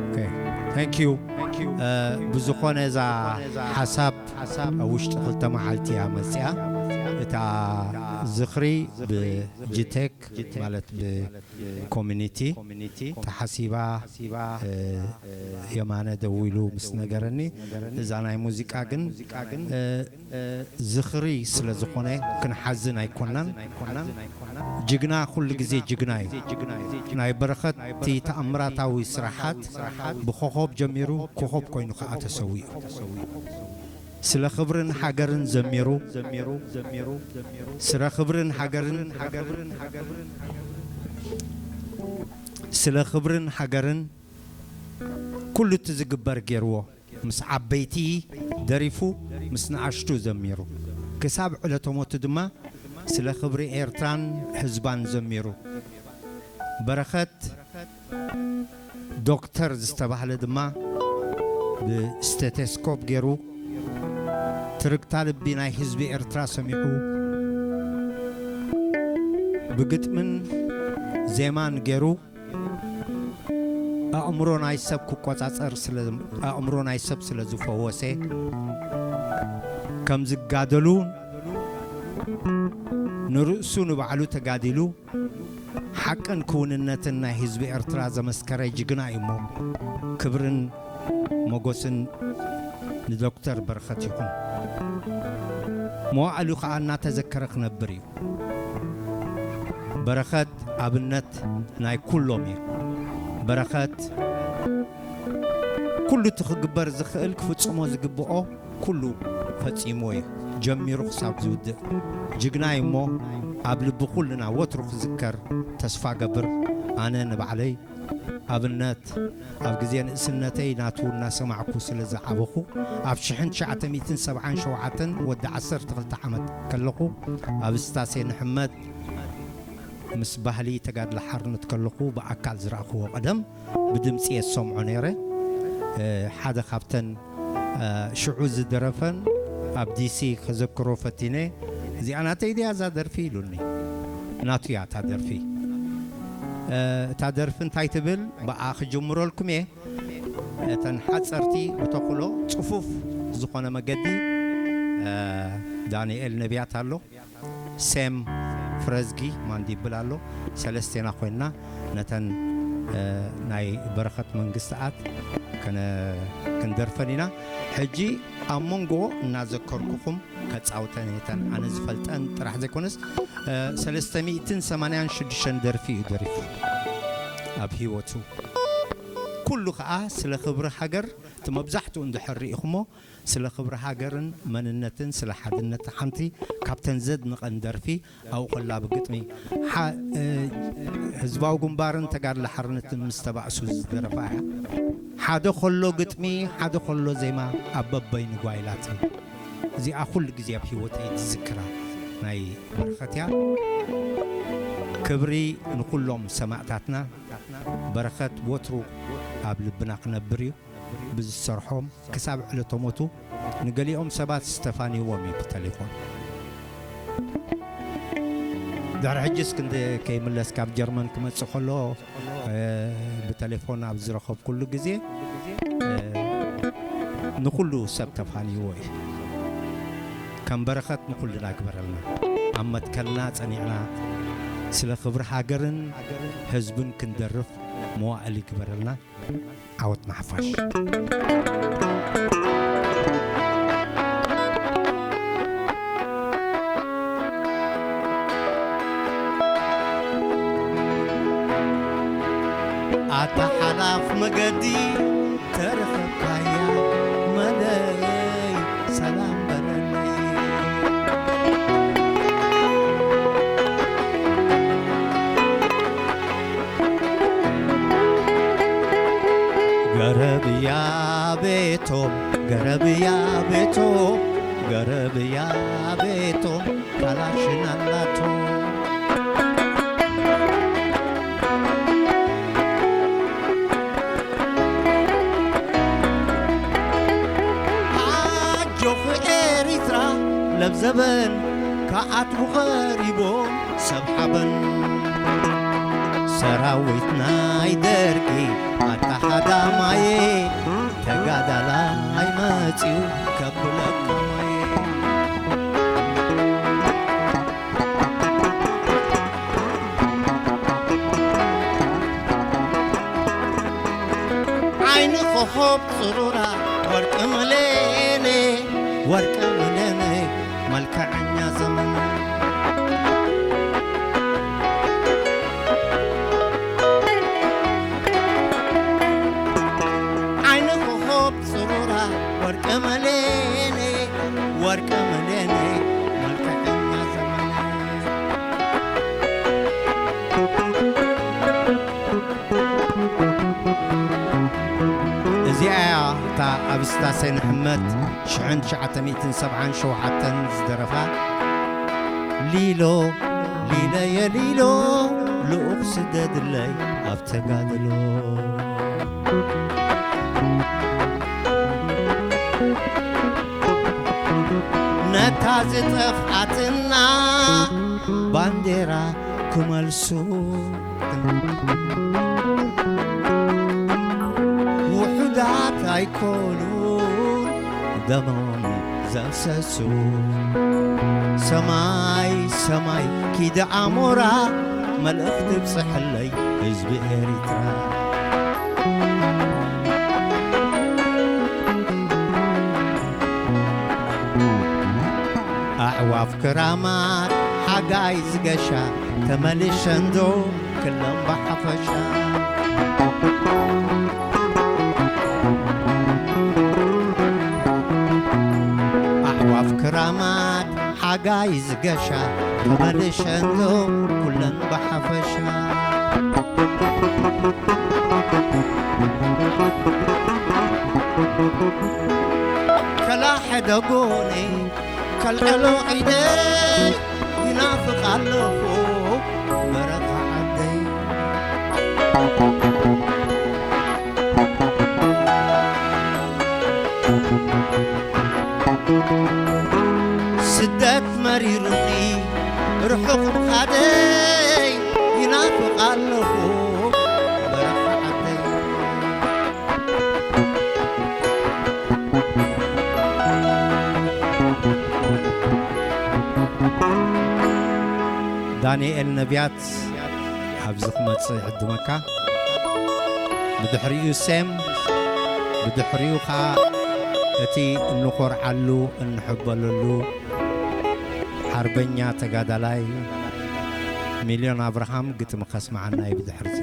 ኦኬ፣ thank you። እ፣ ብዝኾነ እዛ ሓሳብ ኣብ ውሽጢ ክልተ መዓልቲ እያ መጽያ። እታ ዝኽሪ ብጂቴክ ማለት ብኮሚኒቲ ተሓሲባ፣ እ፣ የማነ ደዊሉ ምስ ነገረኒ፣ እዛ ናይ ሙዚቃ ግን፣ እ፣ ዝኽሪ ስለ ዝኾነ ክንሓዝን ኣይኮናን። ጅግና ኩሉ ግዜ ጅግና እዩ። ናይ በረኸት እቲ ተኣምራታዊ ስራሓት ብኮኾብ ጀሚሩ ኮኾብ ኮይኑ ከኣ ተሰዊኡ። ስለ ክብርን ሃገርን ዘሚሩ፣ ስለ ክብርን ሃገርን፣ ስለ ክብርን ሃገርን ኩሉ እቲ ዝግበር ገይርዎ። ምስ ዓበይቲ ደሪፉ፣ ምስ ንኣሽቱ ዘሚሩ። ክሳብ ዕለተ ሞቱ ድማ ስለ ክብሪ ኤርትራን ህዝባን ዘሚሩ። በረኸት ዶክተር ዝተባህለ ድማ ብስቴቴስኮፕ ገይሩ ትርግታ ልቢ ናይ ህዝቢ ኤርትራ ሰሚዑ፣ ብግጥምን ዜማን ገይሩ ኣእምሮ ናይ ሰብ ክቆጻጸር ስለ፣ ኣእምሮ ናይ ሰብ ስለ ዝፈወሰ፣ ከም ዝጋደሉ፣ ንርእሱ ንባዕሉ ተጋዲሉ፣ ሓቅን ክውንነትን ናይ ህዝቢ ኤርትራ ዘመስከረ ጅግና እዩ እሞ፣ ክብርን ሞጎስን ንዶክተር በረኸት ይኹን። መዋእሉ ኸኣ እናተዘከረ ክነብር እዩ። በረኸት ኣብነት ናይ ኩሎም እዩ። በረኸት ኩሉ እቲ ክግበር ዝኽእል ክፍጽሞ ዝግብኦ ኩሉ ፈጺምዎ እዩ። ጀሚሩ ክሳብ ዝውድእ ጅግና እዩ እሞ፣ ኣብ ልቢ ኩልና ወትሩ ክዝከር ተስፋ ገብር። ኣነ ንባዕለይ ኣብነት ኣብ ግዜ ንእስነተይ ናቱ እናሰማዕኩ ስለ ዝዓበኹ፣ ኣብ ሽሕን ትሽዓተ ሚእትን ሰብዓን ሸውዓተን ወዲ ዓሰርተ ክልተ ዓመት ከለኹ፣ ኣብ ስታሴ ንሕመድ ምስ ባህሊ ተጋድሎ ሓርነት ከለኹ ብኣካል ዝረኣኽዎ ቀደም ብድምጺ እየ ዝሰምዖ ነይረ። እ፣ ሓደ ካብተን፣ እ፣ ሽዑ ዝደረፈን ኣብ ዲሲ ከዘክሮ ፈቲነ፣ "እዚኣ ናተይ ድያ እዛ ደርፊ?" ኢሉኒ። ናቱ እያ እታ ደርፊ። እ፣ እታ ደርፊ እንታይ ትብል? ብኣ ክጅምረልኩም እየ። እተን ሓጸርቲ ብተኽሎ ጽፉፍ ዝኾነ መገዲ፣ እ፣ ዳንኤል ነቢያት ኣሎ። ሴም ፍረዝጊ ማንዲብል ኣሎ። ሰለስቴና ኮይንና ነተን፣ እ፣ ናይ በረኸት መንግስትኣት ከነ-፣ ክንደርፈን ኢና። ሕጂ ኣብ መንጎ እናዘከርኩኹም ከጻውተን እየን። ኣነ ዝፈልጠን ጥራሕ ዘይኮነስ፣ እ፣ ሰለስተ ሚእትን ሰማንያን ሽዱሽተን ደርፊ እዩ ደሪፉ ኣብ ህይወቱ። ኩሉ ኸኣ ስለ ክብሪ ሃገር፣ እቲ መብዛሕትኡ እንድሕር ርኢኹሞ፣ ስለ ክብሪ ሃገርን መንነትን፣ ስለ ሓድነት፣ ሓንቲ ካብተን ዘድንቐን ደርፊ ኣብኡ ከላ ብግጥሚ ሓ-፣ እ፣ ህዝባዊ ግንባርን ተጋድሎ ሓርነትን ምስ ተባእሱ ዝደረፋ እያ። ሓደ ከሎ ግጥሚ፣ ሓደ ከሎ ዜማ ኣብ በበይኑ ጓይላ ትብል። እዚኣ ኩሉ ግዜ ኣብ ህይወተይ ትዝክራ ናይ በረኸት እያ። ክብሪ ንኹሎም ሰማእታትና። በረኸት ወትሩ ኣብ ልብና ክነብር እዩ። ብዝሰርሖም ክሳብ ዕለተ ሞቱ ንገሊኦም ሰባት ዝተፋንይዎም እዩ ብተሌፎን። ድሕሪ ሕጂስ ክንዲ ከይምለስ ካብ ጀርመን ክመጽእ ከሎ፣ እ፣ ብተሌፎን ኣብ ዝረኸብኩሉ ግዜ፣ እ፣ ንኹሉ ሰብ ተፋንይዎ እዩ። ከም በረኸት ንኹልና ግበረልና። ኣብ መትከልና ጸኒዕና ስለ ክብሪ ሃገርን ህዝብን ክንደርፍ መዋእል ይግበረልና። ዓወት ንሓፋሽ። ኣታ ሓላፍ መገዲ ተረኸብካያ መለይ ሰላም በለለይ። ገረብያ ቤቶም፣ ገረብያ ቤቶም፣ ገረብያ ቤቶም ካላሽን ኣላቶ። ኣጆኺ ኤሪትራ ለብዘበን ከኣትዉ ቐሪቦም ሰብ ሓበን። ሰራዊት ናይ ደርጊ ኣተሓዳማየ፣ ተጋዳላይ መጺኡ ከብለካ ማየ። ዓይኒ ኮኾብ ጽሩራ ወርቂ ምሌነ፣ ወርቂ ምሌነ፣ መልክዐኛ ዘመን። ዓይኒ ኮኾብ ጽሩራ ወርቂ ምሌነ፣ ወርቂ ምሌነ፣ መልክዐኛ ዘመን። እዚኣ እያ እታ ኣብ ስታሴ ንሕመት ሽሕን ትሽዓተ ሚእትን ሰብዓን ሸውዓተን ዝደረፋ። ሊሎ፣ ሊለየ ሊሎ፣ ልኡኽ ስደድለይ ኣብ ተጋድሎ። ነታ ዝጠፍኣትና ባንዴራ ክመልሱ፣ ውሑዳት ኣይኮኑን ደሞም ዘፍሰሱ። ሰማይ ሰማይ ኪደ ኣሞራ፣ መልእኽቲ ብጽሐለይ ህዝቢ ኤሪትራ። ኣዕዋፍ ክራማት ሓጋይ ዝገሻ፣ ተመሊሸንዶ ክለን ብሓፈሻ። ኣዕዋፍ ክራማት ሓጋይ ዝገሻ፣ ተመሊሸንዶ ኩለን ብሓፈሻ። ከላ ሕደጎኒ ከልዕሎ ኢደይ፣ ይናፍቕ ኣለኹ በረኻ ዓደይ። ስደት መሪሩኒ ርሑቕ ምኻደይ፣ ይናፍቕ ኣለኹ በረኻ ዓደይ። ዳንኤል ነብያት ኣብዚ ክመጽእ ይዕድመካ። ብድሕሪኡ ሴም፣ ብድሕሪኡ ኸኣ እቲ እንኾርዓሉ፣ እንሕበለሉ ሓርበኛ ተጋዳላይ ሚልዮን ኣብርሃም ግጥሚ ከስምዓና እዩ ብድሕሪዚ።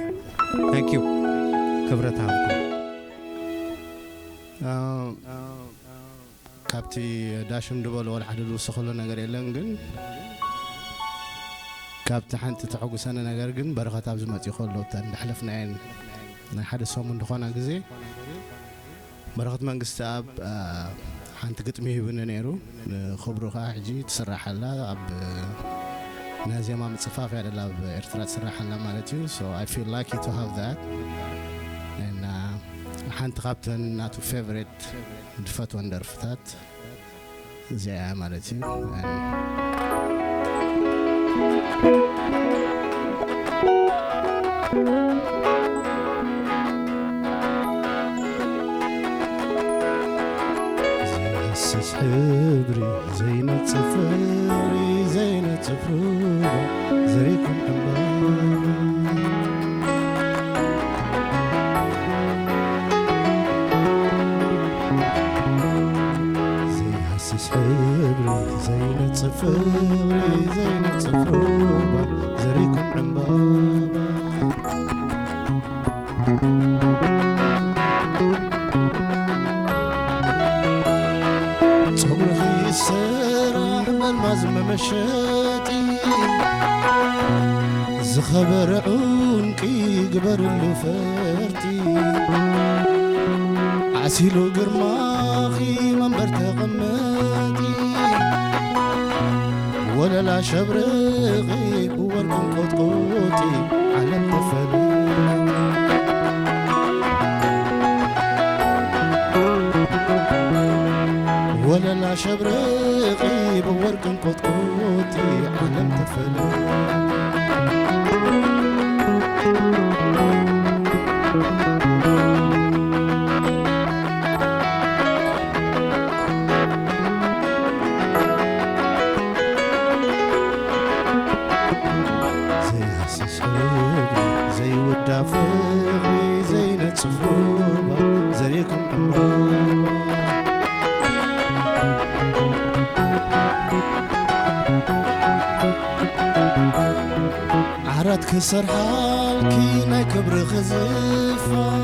Thank you። ክብረት ሃብኩም። አ፣ ካብቲ ዳሽም ድበሎ ወላ ሓደ ዝውስኸሉ ነገር የለን፣ ግን ካብቲ ሓንቲ ተሐጉሰኒ ነገር ግን በረኸት ኣብዚ መጺኡ ከሎ እተን እንዳሕለፍናየን ናይ ሓደ ሰሙን ዝኾና ግዜ በረኸት መንግስትኣብ፣ አ፣ ሓንቲ ግጥሚ ሂቡኒ ነይሩ። ንኽብሩ ኸኣ ሕጂ ትስራሕ ኣላ፣ ኣብ ናይ ዜማ ምጽፋፍ እያ ደላ ኣብ ኤርትራ ትስራሕ ኣላ ማለት እዩ። So I feel lucky to have that. እና ሓንቲ ካብተን ናቱ ፌቨሬት ዝፈትወን ደርፍታት እዚኣ እያ ማለት እዩ። ዘይሃስስ ሕብሪ ዘይነጽፍ ፍቕሪ ዘይነጽፍ ሩባ ዘሪኩም ዕምባባ። ዘይሃስስ ሕብሪ ዘይነጽፍ ፍቕሪ ዘይነጽፍ ሩባ ዘሪኩም ዕምባባ። ጸጉርኺ ይሰራሕ በልማዝ መመሸጢ፣ ዝኸበረ ዑንቂ ግበርሉ ፈርጢ። ዓሲሉ ግርማኺ መንበር ተቐመጢ፣ ወለላ ሸብርቒ ብወርቅን ቆጥቆጢ ዓለም ተፈለ። ወለላ ሸብርቒ ብወርቅን ቆጥቆጢ ዓለም ተፈለ። ዘይውዳ ፍቕሪ ዘይነጽፍ ሩባ ዘሪእኩም ዕምባባ። ዓራት ክሰርሓልኪ ናይ ክብሪ ክዝፋን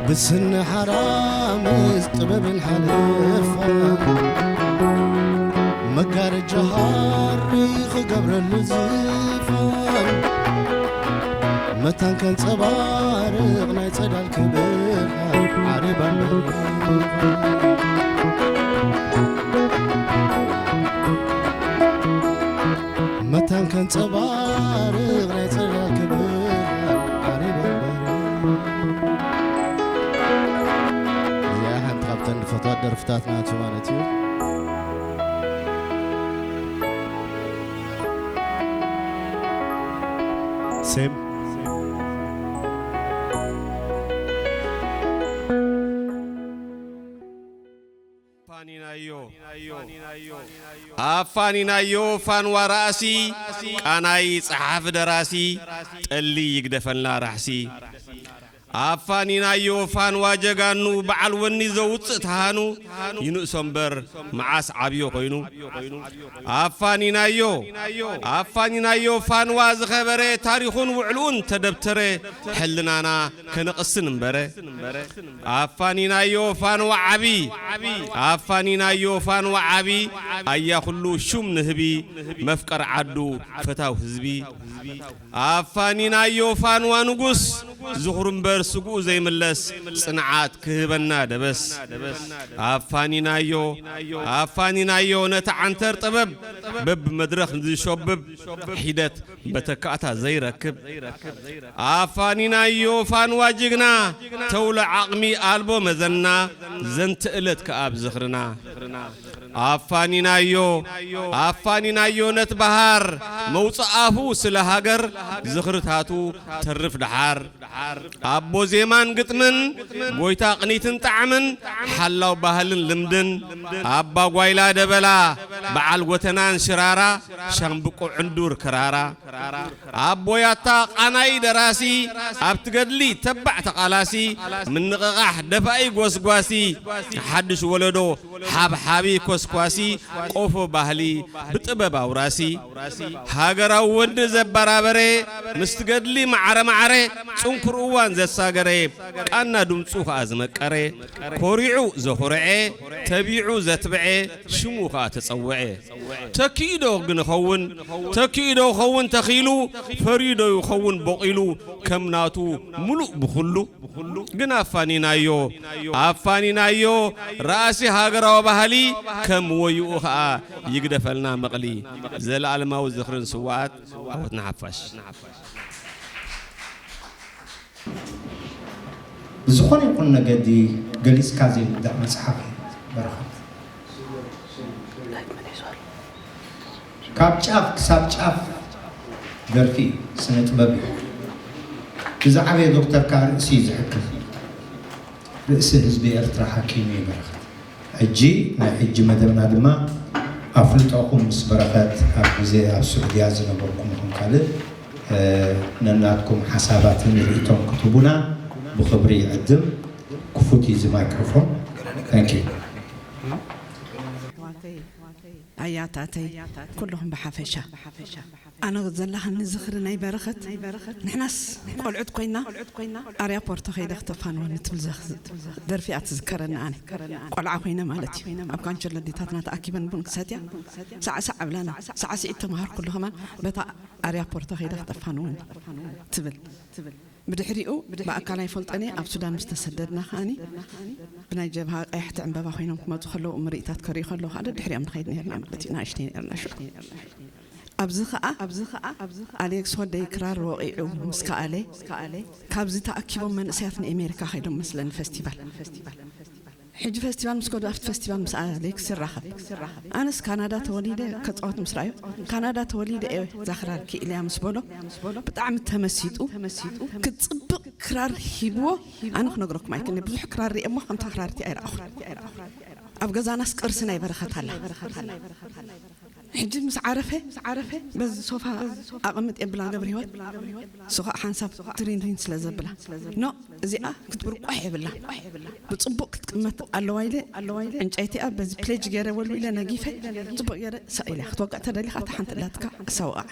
ብስኒ ሓራምዝ ጥበብን ሓለፋን መጋረጃ ሃሪ ክገብረሉ ዝፋን መታን ከንጸባርቕ ናይ ጸዳል ክብርሃን ዓሪባን በሪኻን መታን ከንጸባርቕ ናይ ጸዳል ክብርሃን ዓሪባን በሪኻን። እዚኣ ሓንቲ ካብተን ንፈትዋ ደርፍታት ናቱ ማለት እዩ። ሴም። ኣፋኒናዮ፣ ኣፋኒናዮ ፋንዋ ራእሲ፣ ቃናይ ጸሓፊ ደራሲ፣ ጠሊ ይግደፈልና ራሕሲ። ኣፋኒናዮ ፋንዋ ጀጋኑ፣ በዓል ወኒ ዘውጽእ ተሃኑ፣ ይንእሶ እምበር መዓስ ዓብዮ ኮይኑ። ኣፋኒናዮ፣ ኣፋኒናዮ ፋንዋ ዝኸበረ፣ ታሪኹን ውዕልኡን ተደብተረ፣ ሕልናና ከነቕስን እምበረ። ኣፋኒናዮ ፋንዋ ዓቢ፣ ኣፋኒናዮ ፋንዋ ዓቢ፣ ኣያ ኩሉ ሹም ንህቢ፣ መፍቀር ዓዱ ፈታው ህዝቢ። ኣፋኒናዮ ፋንዋ ንጉስ፣ ዝኽሩ እምበር ስግኡ ዘይምለስ፣ ጽንዓት ክህበና ደበስ። ኣፋኒናዮ፣ ኣፋኒናዮ ነቲ ዓንተር ጥበብ፣ በብመድረኽ ዝሾብብ ሒደት መተካእታ ዘይረክብ። ኣፋኒናዮ ፋንዋ ጅግና፣ ተውሎ ዓቕሚ ኣልቦ መዘና፣ ዘንትእለት ከኣ ኣብ ዝኽርና። ኣፋኒናዮ፣ ኣፋኒናዮ ነቲ በሃር፣ መውጽእ ኣፉ ስለ ሃገር፣ ዝኽርታቱ ተርፍ ደሓር። ኣቦ ዜማን ግጥምን፣ ጎይታ ቅኒትን ጣዕምን፣ ሓላው ባህልን ልምድን፣ ኣባ ጓይላ ደበላ፣ በዓል ጎተናን ሽራራ፣ ሻምብቆ ዕንዱር ክራራ። ኣቦ ያታ ቃናይ ደራሲ፣ ኣብቲ ገድሊ ተባዕ ተቓላሲ፣ ምንቕቓሕ ደፋኢ ጎስጓሲ፣ ሓድሽ ወለዶ ሓብሓቢ ኮስኳሲ፣ ቆፎ ባህሊ ብጥበብ ኣውራሲ፣ ሃገራዊ ወዲ ዘበራበረ፣ ምስቲ ገድሊ ማዕረ ማዕረ፣ ጽንኩር እዋን ዘሳገረ፣ ቃና ድምጹ ኸኣ ዝመቀረ፣ ኮሪዑ ዘኹርዐ፣ ተቢዑ ዘትብዐ፣ ሽሙ ኸኣ ተጸውዐ። ተኪኡ ዶ ግን ኸውን? ተኪኡ ዶ ኸውን ተኺሉ? ፈርዩ ዶ ይኸውን ቦቒሉ? ከም ናቱ ምሉእ ብኹሉ? ግን ኣፋኒናዮ፣ ኣፋኒናዮ፣ ራእሲ ሃገራዊ ባህሊ ከም ወይኡ ኸኣ ይግደፈልና መቕሊ። ዘለኣለማዊ ዝኽርን ስውኣት ዓወት ንሓፋሽ። ብዝኾነ ይኹን መገዲ ገሊጽካ ዘይውዳእ መጽሓፍ እዩ በረኸት። ካብ ጫፍ ክሳብ ጫፍ ደርፊ እዩ፣ ስነ ጥበብ እዩ። ብዛዕባ ዶክተርካ ርእሲ እዩ ዝሕክም። ርእሲ ህዝቢ ኤርትራ ሓኪሙ እዩ በረኸት። ሕጂ ናይ ሕጂ መደብና ድማ ኣፍልጦኹም ምስ በረኸት ኣብ ግዜ ኣብ ስዑድያ ዝነበርኩም ይኹን ካልእ፣ እ፣ ነናትኩም ሓሳባትን ርእይቶን ክትህቡና ብኽብሪ ይዕድም። ክፉት እዩ እዚ ማይክሮፎን። Thank you። ኣሕዋተይ፣ ኣያታተይ፣ ኩልኹም ብሓፈሻ። ኣነ ዘለኻኒ ዝኽሪ ናይ በረኸት፣ ንሕናስ ቆልዑት ኮይና፣ ኣርያ ፖርቶ ከይደ ክተፋንወኒ ትብል ዘኽ-፣ ደርፊ እያ ትዝከረኒ ኣነ። ቆልዓ ኮይነ ማለት እዩ። ኣብ ካንቸሎ ኣዴታትና ተኣኪበን ቡን ክሰትያ፣ ሳዕሳዕ እብላና። ሳዕስዒት ተማሃርኩሉ ከማን በታ ኣርያ ፖርቶ ከይደ ክተፋንወኒ ትብል። ብድሕሪኡ ብኣካል ኣይፈልጦን እየ፣ ኣብ ሱዳን ምስ ተሰደድና ከኣኒ ብናይ ጀብሃ ቀያሕቲ ዕምበባ ኮይኖም ክመጹ ከለዉ፣ ምርኢታት ከርእዩ ከለዉ ከኣ ደድሕሪኦም ንኸይድ ነርና ማለት እዩ። ንኣሽተይ ነርና ሽዑ። ኣብዚ ከኣ፣ ኣብዚ ከኣ ኣሌክስ ወደይ ክራር ወቒዑ ምስ ከኣለ፣ ካብዚ ተኣኪቦም መንእሰያት ንኤሜሪካ ከይዶም መስለኒ ፈስቲቫል። ሕጂ ፈስቲቫል ምስ ከዱ ኣብቲ ፈስቲቫል ምስ ኣሌክስ ይራኸብ። ኣነስ ካናዳ ተወሊደ ከጻወት ምስ ረኣዮ፣ ካናዳ ተወሊደ እየ እዛ ክራር ክኢለያ ምስ በሎ፣ ብጣዕሚ ተመሲጡ፣ ክጽብቕ ክራር ሂብዎ፣ ኣነ ክነግረኩም ኣይክእልን፣ ብዙሕ ክራር ሪኤ እሞ ከምታ ክራርቲ ኣይረኣኹን። ኣብ ገዛናስ ቅርሲ ናይ በረኸት ኣላ። ሕጂ ምስ ዓረፈ በዚ ሶፋ ኣቐምጥ የብላ ገብረ ህይወት። እሱ ከዓ ሓንሳብ ትሪንሪን ስለ ዘብላ፣ ኖ፣ እዚኣ ክትብርቋሕ የብላ፣ ብፅቡቅ ክትቅመጥ ኣለዋ ኢለ፣ ዕንጨይቲኣ በዚ ፕሌጅ ገይረ ወልዊለ ነጊፈ፣ ፅቡቅ ገይረ ሰቂለ ክትወቅዕ ተደሊኻ እታ ሓንቲ እላትካ ሰውቃዕ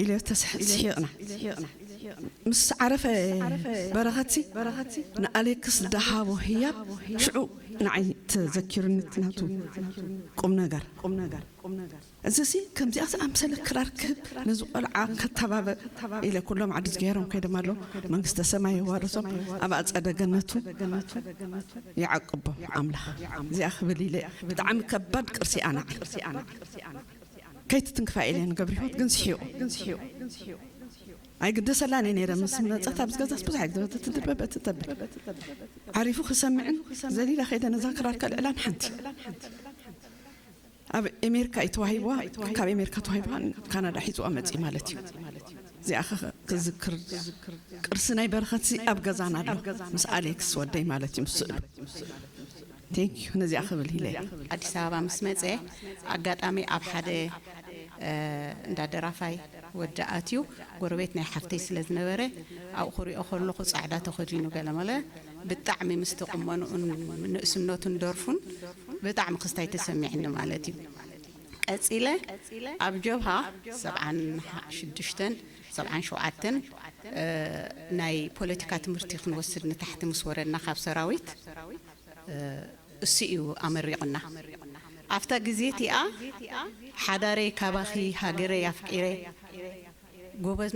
ኢለ ተስሕ- ስሒቕና። ምስ ዓረፈ በረኸትሲ ንኣሌክስ ደሃቦ ህያብ ሽዑ ንዓይ ተዘኪሩኒ ናቱ ቁም ነገር። እዚሲ ከምዚኣ ዝኣምሰለ ክራር ክህብ፣ ነዚ ቆልዓ ከተባብዕ ኢለ ኩሎም ዓዲ ዝገይሮም ከይዶም ኣለዉ። መንግስተ ሰማይ የዋርሶም፣ ኣብ ኣጸደ ገነቱ ይዓቅቦም ኣምላኽ። እዚኣ ክብል ኢለ፣ ብጣዕሚ ከባድ ቅርሲ ኣና ከይትትንክፋ ኢለ ንገብረ ህይወት ግን ስሒቑ። ኣይግደሰላን እየ ነይረ። ምስ መጸት ኣብዚ ገዛስ ብዙሕ ኣይግደ- ትትበበ ትተብል። ዓሪፉ ክሰምዕን ዘሊላ ከይደ ነዛ ክራር ከልዕላን ሓንቲ። ኣብ ኤሜሪካ እዩ ተዋሂብዋ፣ ካብ ኤሜሪካ ተዋሂብዋ ካናዳ ሒዝዋ መጺ ማለት እዩ። እዚኣ ኸ ክዝክር ቅርሲ ናይ በረኸትሲ ኣብ ገዛና ኣሎ፣ ምስ ኣሌክስ ወደይ ማለት እዩ፣ ምስ ስእሉ። ቴንክ ዩ፣ ነዚኣ ክብል ኢለ እየ። ኣዲስ ኣበባ ምስ መጸ ኣጋጣሚ ኣብ ሓደ እንዳ ደራፋይ ወዲ ኣትዩ፣ ጎረቤት ናይ ሓፍተይ ስለ ዝነበረ ኣብኡ ክሪኦ ከለኹ ፃዕዳ ተኸዲኑ ገለመለ ብጣዕሚ ምስቲ ቁመንኡን ንእስነቱን ደርፉን ብጣዕሚ ክስታይ ተሰሚዕኒ ማለት እዩ። ቀጺለ ኣብ ጀብሃ ሰብዓን ሽዱሽተን ሰብዓን ሸውዓተን ናይ ፖለቲካ ትምህርቲ ክንወስድ ንታሕቲ ምስ ወረድና ካብ ሰራዊት እሱ እዩ ኣመሪቑና። ኣብታ ግዜ እቲኣ ሓዳረይ ካባኺ ሃገረይ ኣፍቂረ ጎበዝ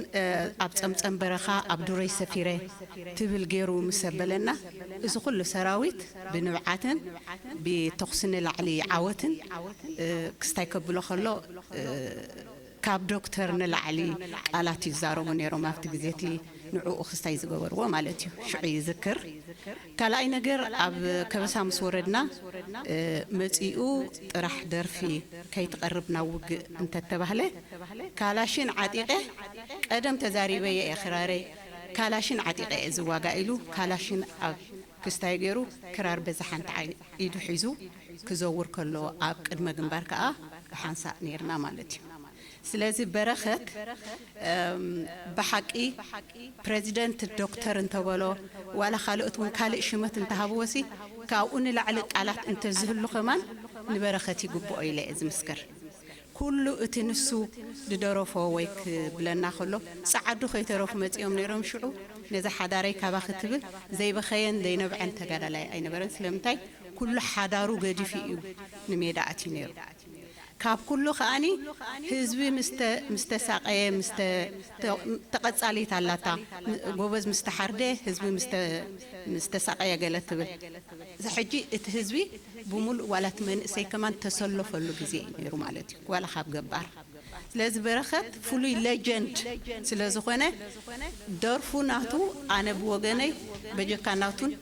ኣብ ጸምጸም በረኻ ኣብ ዱረይ ሰፊረ ትብል ገይሩ ምስ ኣበለና፣ እዚ ኩሉ ሰራዊት ብንብዓትን ብተኹሲ ንላዕሊ ዓወትን ክስታይ ከብሎ ከሎ ካብ ዶክተር ንላዕሊ ቃላት ይዛረቡ ነይሮም ኣብቲ ግዜ እቲ ንዕኡ ክስታይ ዝገበርዎ ማለት እዩ። ሽዑ ይዝክር። ካልኣይ ነገር ኣብ ከበሳ ምስ ወረድና መጺኡ ጥራሕ ደርፊ ከይትቐርብ ናብ ውግእ እንተተባህለ ካላሽን ዓጢቐ ቀደም ተዛሪበ እየ ክራረይ ካላሽን ዓጢቐ እየ ዝዋጋ ኢሉ ካላሽን ኣብ ክስታይ ገይሩ ክራር በዛ ሓንቲ ኢዱ ሒዙ ክዘውር ከሎ ኣብ ቅድመ ግንባር ከኣ ብሓንሳእ ነይርና ማለት እዩ። ስለዚ በረኸት ብሓቂ ፕረዚደንት ዶክተር እንተበሎ ዋላ ካልኦት እውን ካልእ ሽመት እንተሃብዎሲ ካብኡ ንላዕሊ ቃላት እንተዝህሉ ከማን ንበረኸት ይግብኦ ኢለ እየ ዝምስክር። ኩሉ እቲ ንሱ ዝደረፎ ወይ ክብለና ከሎ ጸዓዱ ከይተረፉ መጺኦም ነይሮም። ሽዑ ነዛ ሓዳረይ ካባኺ ትብል ዘይበኸየን ዘይነብዐን ተጋዳላይ ኣይነበረን። ስለምንታይ ኩሉ ሓዳሩ ገዲፉ እዩ ንሜዳ ኣትዩ ነይሩ። ካብ ኩሉ ከኣኒ ህዝቢ ምስ ተ- ምስ ተሳቀየ ምስ ተ- ተ- ተቐጻሊት ኣላታ። ም- ጎበዝ ምስ ተሓርደ ህዝቢ ምስ ተ- ምስ ተሳቀየ ገለ ትብል። እዚ ሕጂ እቲ ህዝቢ ብምሉእ ዋላ እቲ መንእሰይ ከማን ተሰለፈሉ ግዜ እዩ ነይሩ ማለት እዩ ዋላ ካብ ገባር። ስለዚ በረኸት ፍሉይ ሌጀንድ ስለ ዝኾነ ደርፉ ናቱ ኣነ ብወገነይ በጀካ ናቱን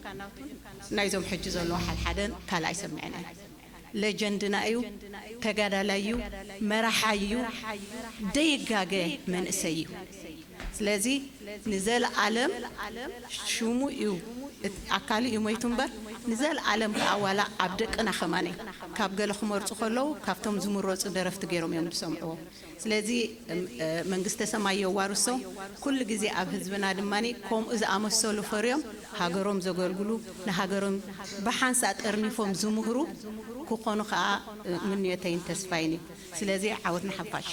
ናይዞም ሕጂ ዘለዉ ሓድሓደን ካልእ ኣይሰምዐን እየ። ሌጀንድና እዩ፣ ተጋዳላይ እዩ፣ መራሓይ እዩ፣ ደይጋገ መንእሰይ እዩ። ስለዚ ንዘለኣለም ሽሙ እዩ፣ እት- ኣካሉ እዩ ሞይቱ እምበር ንዘለኣለም ከዓ ዋላ ኣብ ደቅና ከማነይ ካብ ገለ ክመርፁ ከለዉ ካብቶም ዝምረፁ ደረፍቲ ገይሮም እዮም ዝሰምዕዎ። ስለዚ እም- እ፣ መንግስተ ሰማይ የዋርሶ። ኩሉ ግዜ ኣብ ህዝብና ድማ ከምኡ ዝኣመሰሉ ፈርዮም ሃገሮም ዘገልግሉ ንሃገሮም ብሓንሳእ ጠርኒፎም ዝምህሩ ክኾኑ ከዓ እ፣ ምንዮተይን ተስፋይን እዩ። ስለዚ ዓወት ንሓፋሽ።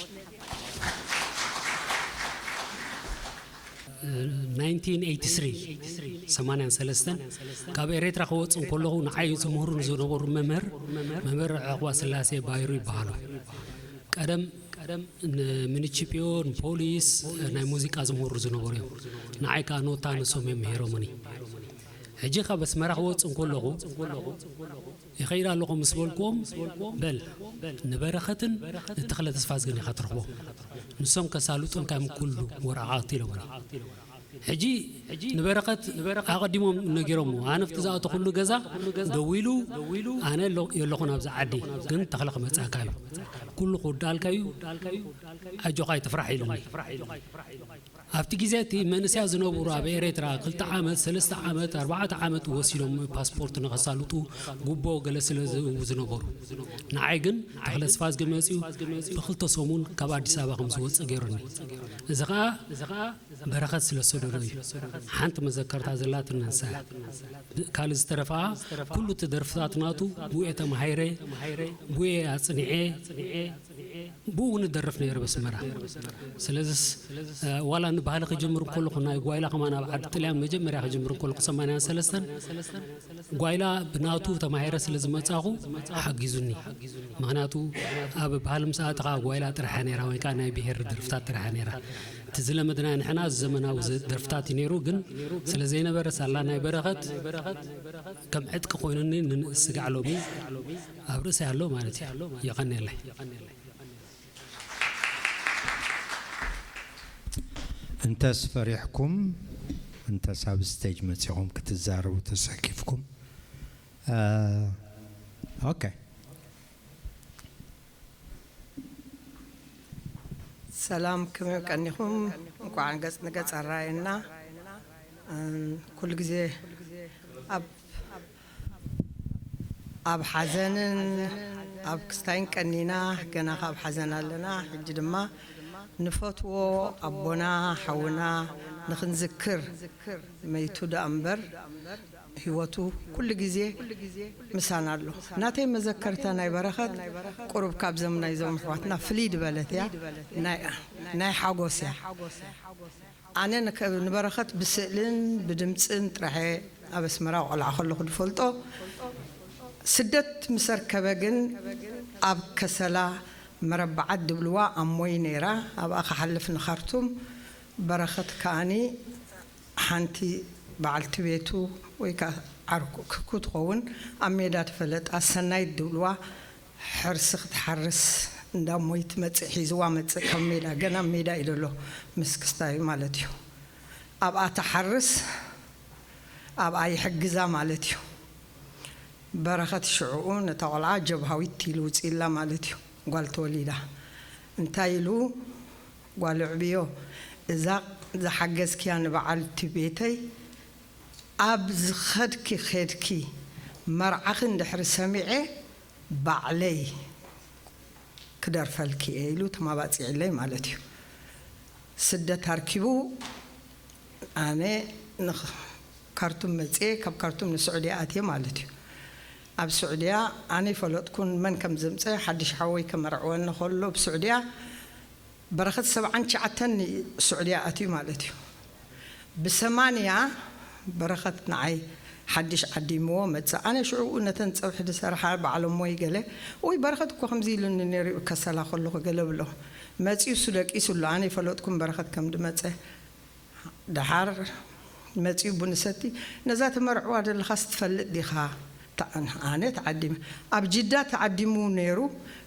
ናይንቲን ኤይቲ ስሪ ሰማንያን ሰለስተን ካብ ኤሬትራ ክወጽእ እንከለኹ ንዓይ ዝምህሩ ንዝነበሩ መምህር መምህር ዕቑባ ስላሴ ባይሩ ይበሃሉ። ቀደም ንሚኒቺፒዮ ንፖሊስ ናይ ሙዚቃ ዝምህሩ ዝነበሩ እዮም። ንዓይ ከዓ ኖታ ንሶም እዮም ምሂሮምኒ። ሕጂ ካብ ኣስመራ ክወጽእ እንከለኹ ይኸይድ ኣለኹ ምስ በልክዎም በል ንበረኸትን ንተኽለ ተስፋዝግን ኢኻ ትረኽቦ። ንሶም ከሳልጡልካ እዮም ኩሉ ወረቓቕቲ ኢሎምኒ። ሕጂ ንበረኸት ኣቐዲሞም ነጊሮምዎ። ኣነ ኣብቲ ዝኣተኹሉ ገዛ ደዊሉ ኣነ የለኹን ኣብዚ ዓዲ ግን ተኽለ ክመጽኣካ እዩ። ኩሉ ክውዳልካ እዩ፣ ኣጆኻ ኣይትፍራሕ ኢሉኒ። ኣብቲ ግዜ እቲ መንእሰያት ዝነብሩ ኣብ ኤርትራ ክልተ ዓመት፣ ሰለስተ ዓመት፣ ኣርባዕተ ዓመት ወሲዶም ፓስፖርት ንኸሳልጡ ጉቦ ገለ ስለ ዝህቡ ዝነበሩ። ንዓይ ግን ተኽለ ስፋዝጊ መጺኡ ብክልተ ሰሙን ካብ ኣዲስ ኣበባ ከም ዝወጽእ ገይሩኒ። እዚ ኸኣ በረኸት ስለ ዝሰደዶ እዩ። ሓንቲ መዘከርታ ዘላትኒ ንሳ እያ። ካልእ ዝተረፈ ኩሉ እቲ ደርፍታት ናቱ ብኡ እየ ተማሂረ፣ ብኡ እየ ኣጽኒዐ፣ ብኡ እውን እደርፍ ነይረ በስመራ። ስለዚስ፣ እ፣ ዋላ ንባህሊ ክጅምር እንከለኹ፣ ናይ ጓይላ ከማን ኣብ ዓዲ ጥልያን መጀመርያ ክጅምር እንከለኹ፣ ሰማንያን ሰለስተን ጓይላ ብናቱ ተማሂረ ስለ ዝመጻኹ ሓጊዙኒ። ምኽንያቱ ኣብ ባህሊ ምስ ኣተኻ ጓይላ ጥራሕ እያ ነይራ፣ ወይ ከዓ ናይ ብሄር ደርፍታት ጥራሕ እያ ነይራ። እቲ ዝለመድናዮ ንሕና ዘመናዊ ዘ-፣ ደርፍታት እዩ ነይሩ፣ ግን ስለ ዘይነበረ ሳላ ናይ በረኸት ከም ዕጥቂ ኮይኑኒ ንንእስ ስጋዕ ሎሚ ኣብ ርእሰይ ኣሎ ማለት እዩ። የቐንየለይ። እንተስ ፈሪሕኩም፣ እንተስ ኣብ ስቴጅ መጺኹም ክትዛረቡ ተሰኪፍኩም፣ እ፣ ኦኬ። ሰላም፣ ከመይ ቀኒኹም? እንኳዕ ገጽ ንገጽ ኣራየና። እም፣ ኩሉ ግዜ ኣብ ኣብ ሓዘንን ኣብ ክስታይን ቀኒና፣ ገና ካብ ሓዘን ኣለና። ሕጂ ድማ ንፈትዎ ኣቦና ሓውና ንኽንዝክር፣ መይቱ ደኣ እምበር ህይወቱ ኩሉ ግዜ ምሳና ኣሎ። ናተይ መዘከርታ ናይ በረኸት ቁሩብ ካብዞም ናይዞም ኣሕዋትና ፍልይ ዝበለት እያ፣ ናይ ናይ ሓጎስ እያ። ኣነ ንከ- ንበረኸት ብስእልን ብድምጽን ጥራሐ ኣብ ኣስመራ ቆልዓ ከለኹ ዝፈልጦ። ስደት ምስ ኣርከበ ግን ኣብ ከሰላ መረባዓት ድብልዋ ኣሞይ ነይራ፣ ኣብኣ ክሓልፍ ንኻርቱም። በረኸት ከኣኒ ሓንቲ በዓልቲ ቤቱ ወይ ከኣ ዓርኩ ክኩ ትኸውን ኣብ ሜዳ ትፈለጣ ሰናይት ድብልዋ ሕርሲ ክትሓርስ እንዳ ሞይ ትመጽእ ሒዝዋ መጽእ ካብ ሜዳ ገና ሜዳ እዩ ዘሎ ምስ ክስታዩ ማለት እዩ ኣብኣ ትሓርስ ኣብኣ ይሕግዛ ማለት እዩ በረኸት ሽዕኡ ነታ ቆልዓ ጀብሃዊት ኢሉ ውፅኢላ ማለት እዩ ጓል ተወሊዳ እንታይ ኢሉ ጓል ዕብዮ እዛ ዝሓገዝክያ ንበዓልቲ ቤተይ ኣብ ዝኸድኪ ኸድኪ መርዓኺ እንድሕሪ ሰሚዐ ባዕለይ ክደርፈልኪ እየ ኢሉ ተማባፂዕለይ ማለት እዩ። ስደት ኣርኪቡ ኣነ ንኽ- ካርቱም መፅየ ካብ ካርቱም ንስዑድያ ኣትየ ማለት እዩ። ኣብ ስዑድያ ኣነ ይፈለጥኩን መን ከም ዘምፀ ሓድሽ ሓወይ ከመርዕወኒ ከሎ ብስዑድያ በረኸት ሰብዓን ትሽዓተን ስዑድያ ኣትዩ ማለት እዩ። ብሰማንያ በረኸት ንዓይ ሓድሽ ዓዲምዎ መጸ። ኣነ ሽዑ ነተን ጸብሒ ዝሰርሓ በዓለሞይ ገለ ውይ በረኸት እኮ ከምዚ ኢሉኒ ነይሩ እዩ ከሰላ ከለኹ ገለ ብሎ። መጺኡ እሱ ደቂሱ ኣሎ ኣነ ይፈለጥኩም በረኸት ከም ድመጸ። ደሓር መጺኡ ቡን ሰቲ ነዛ ተመርዕዋ ዘለኻስ ትፈልጥ ዲኻ? ኣነ ተዓዲመ ኣብ ጅዳ ተዓዲሙ ነይሩ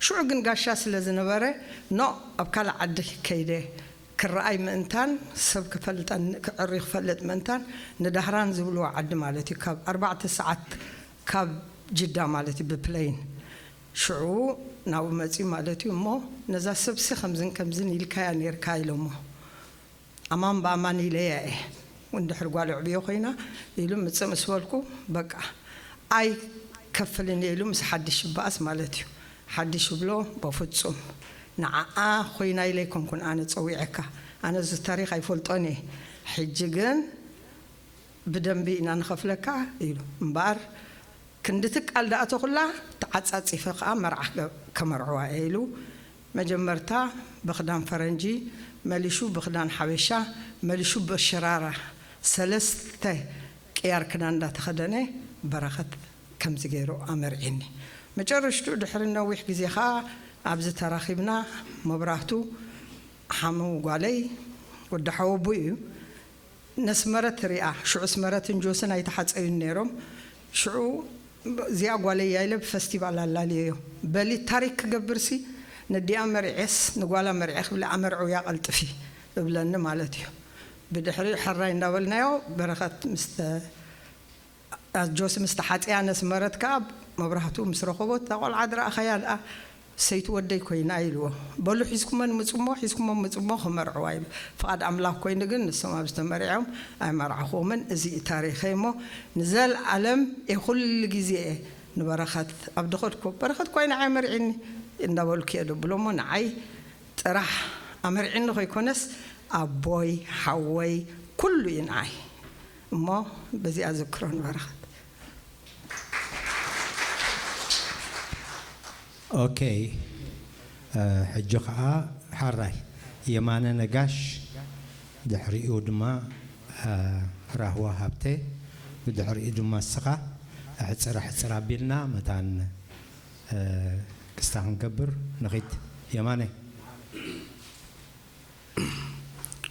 ሽዑ ግን ጋሻ ስለ ዝነበረ ኖእ ኣብ ካልእ ዓዲ ከይደ ክረኣይ ምእንታን ሰብ ክፈልጠኒ ክዕሪ ክፈልጥ ምእንታን ንዳህራን ዝብልዎ ዓዲ ማለት እዩ ካብ ኣርባዕተ ሰዓት ካብ ጅዳ ማለት እዩ ብ plane ሽዑ ናብኡ መፅዩ ማለት እዩ እሞ ነዛ ሰብሲ ከምዝን ከምዝን ኢልካያ ነይርካ ኢሎሞ ኣማን ብኣማን ኢለያ እየ እንድሕር ጓል ዕብዮ ኮይና ኢሉ ምፅእ ምስ በልኩ በቃ ኣይ ከፍልን እየ ኢሉ ምስ ሓድሽ ይበኣስ ማለት እዩ ሓድሽ ይብሎ በፍፁም ንዓኣ ኮይና ኢለ ኣይኮንኩን ኣነ ፀዊዐካ ኣነ እዚ ታሪክ ኣይፈልጦን እየ ሕጂ ግን ብደንቢ ኢና ንኸፍለካ ኢሉ እምበኣር ክንድቲ ቃል ደኣተኹላ ተዓፃፂፈ ከዓ መርዓ ከመርዕዋ እየ ኢሉ መጀመርታ ብኽዳን ፈረንጂ መሊሹ ብኽዳን ሓበሻ መሊሹ በሽራራ ሰለስተ ቅያር ክዳን እንዳተኸደነ በረኸት ከምዚ ገይሩ ኣመርዒኒ መጨረሽትኡ ድሕሪ ነዊሕ ግዜ ከዓ ኣብዚ ተራኺብና መብራህቱ ሓሙ ጓለይ ወዲ ሓወቡ እዩ ነስመረት ሪኣ ሽዑ ስመረትን ጆስን ኣይተሓፀዩን ነይሮም ሽዑ እዚኣ ጓለይ እያ ኢለ ብፈስቲቫል ኣላልየዮ በሊ ታሪክ ክገብርሲ ነዲኣ መርዔስ ንጓላ መርዔ ክብለ ኣመርዕውያ ቀልጥፊ እብለኒ ማለት እዩ ብድሕሪኡ ሕራይ እንዳበልናዮ በረኸት ምስ ጆስ ምስ ተሓፅያ ነስመረት ከዓ መብራህቱ ምስ ረኸቦ እታ ቆልዓ ዝረኣኻያ ደኣ ሰይቲ ወደይ ኮይና ኢልዎ። በሉ ሒዝኩመን ምጹሞ፣ ሒዝኩሞም ምጹሞ ክመርዕዋ ኢሉ። ፍቓድ ኣምላኽ ኮይኑ ግን ንሶም ኣብዚ ተመሪዖም ኣይመርዓኹምን። እዚ እዩ ታሪኸይ እሞ ንዘልኣለም እየ ኩሉ ግዜ እየ ንበረኸት ኣብ ድኸድኩ፣ በረኸት እኳ እዩ ንዓይ መርዒኒ እንዳበልኩ እየ ደብሎ እሞ ንዓይ ጥራሕ ኣመርዒኒ ከይኮነስ ኣቦይ፣ ሓወይ፣ ኩሉ እዩ ንዓይ። እሞ በዚኣ ዝክሮ ንበረኸት። ኦኬ፣ ሕጂ ኸዓ ሓራይ የማነ ነጋሽ፣ ድሕሪኡ ድማ ራህዋ ሃብተ፣ ብድሕሪኡ ድማ እስኻ። ኣሕፅር ኣሕፅር ኣቢልና መታን ክስታ ክንገብር ንኺድ። የማነ።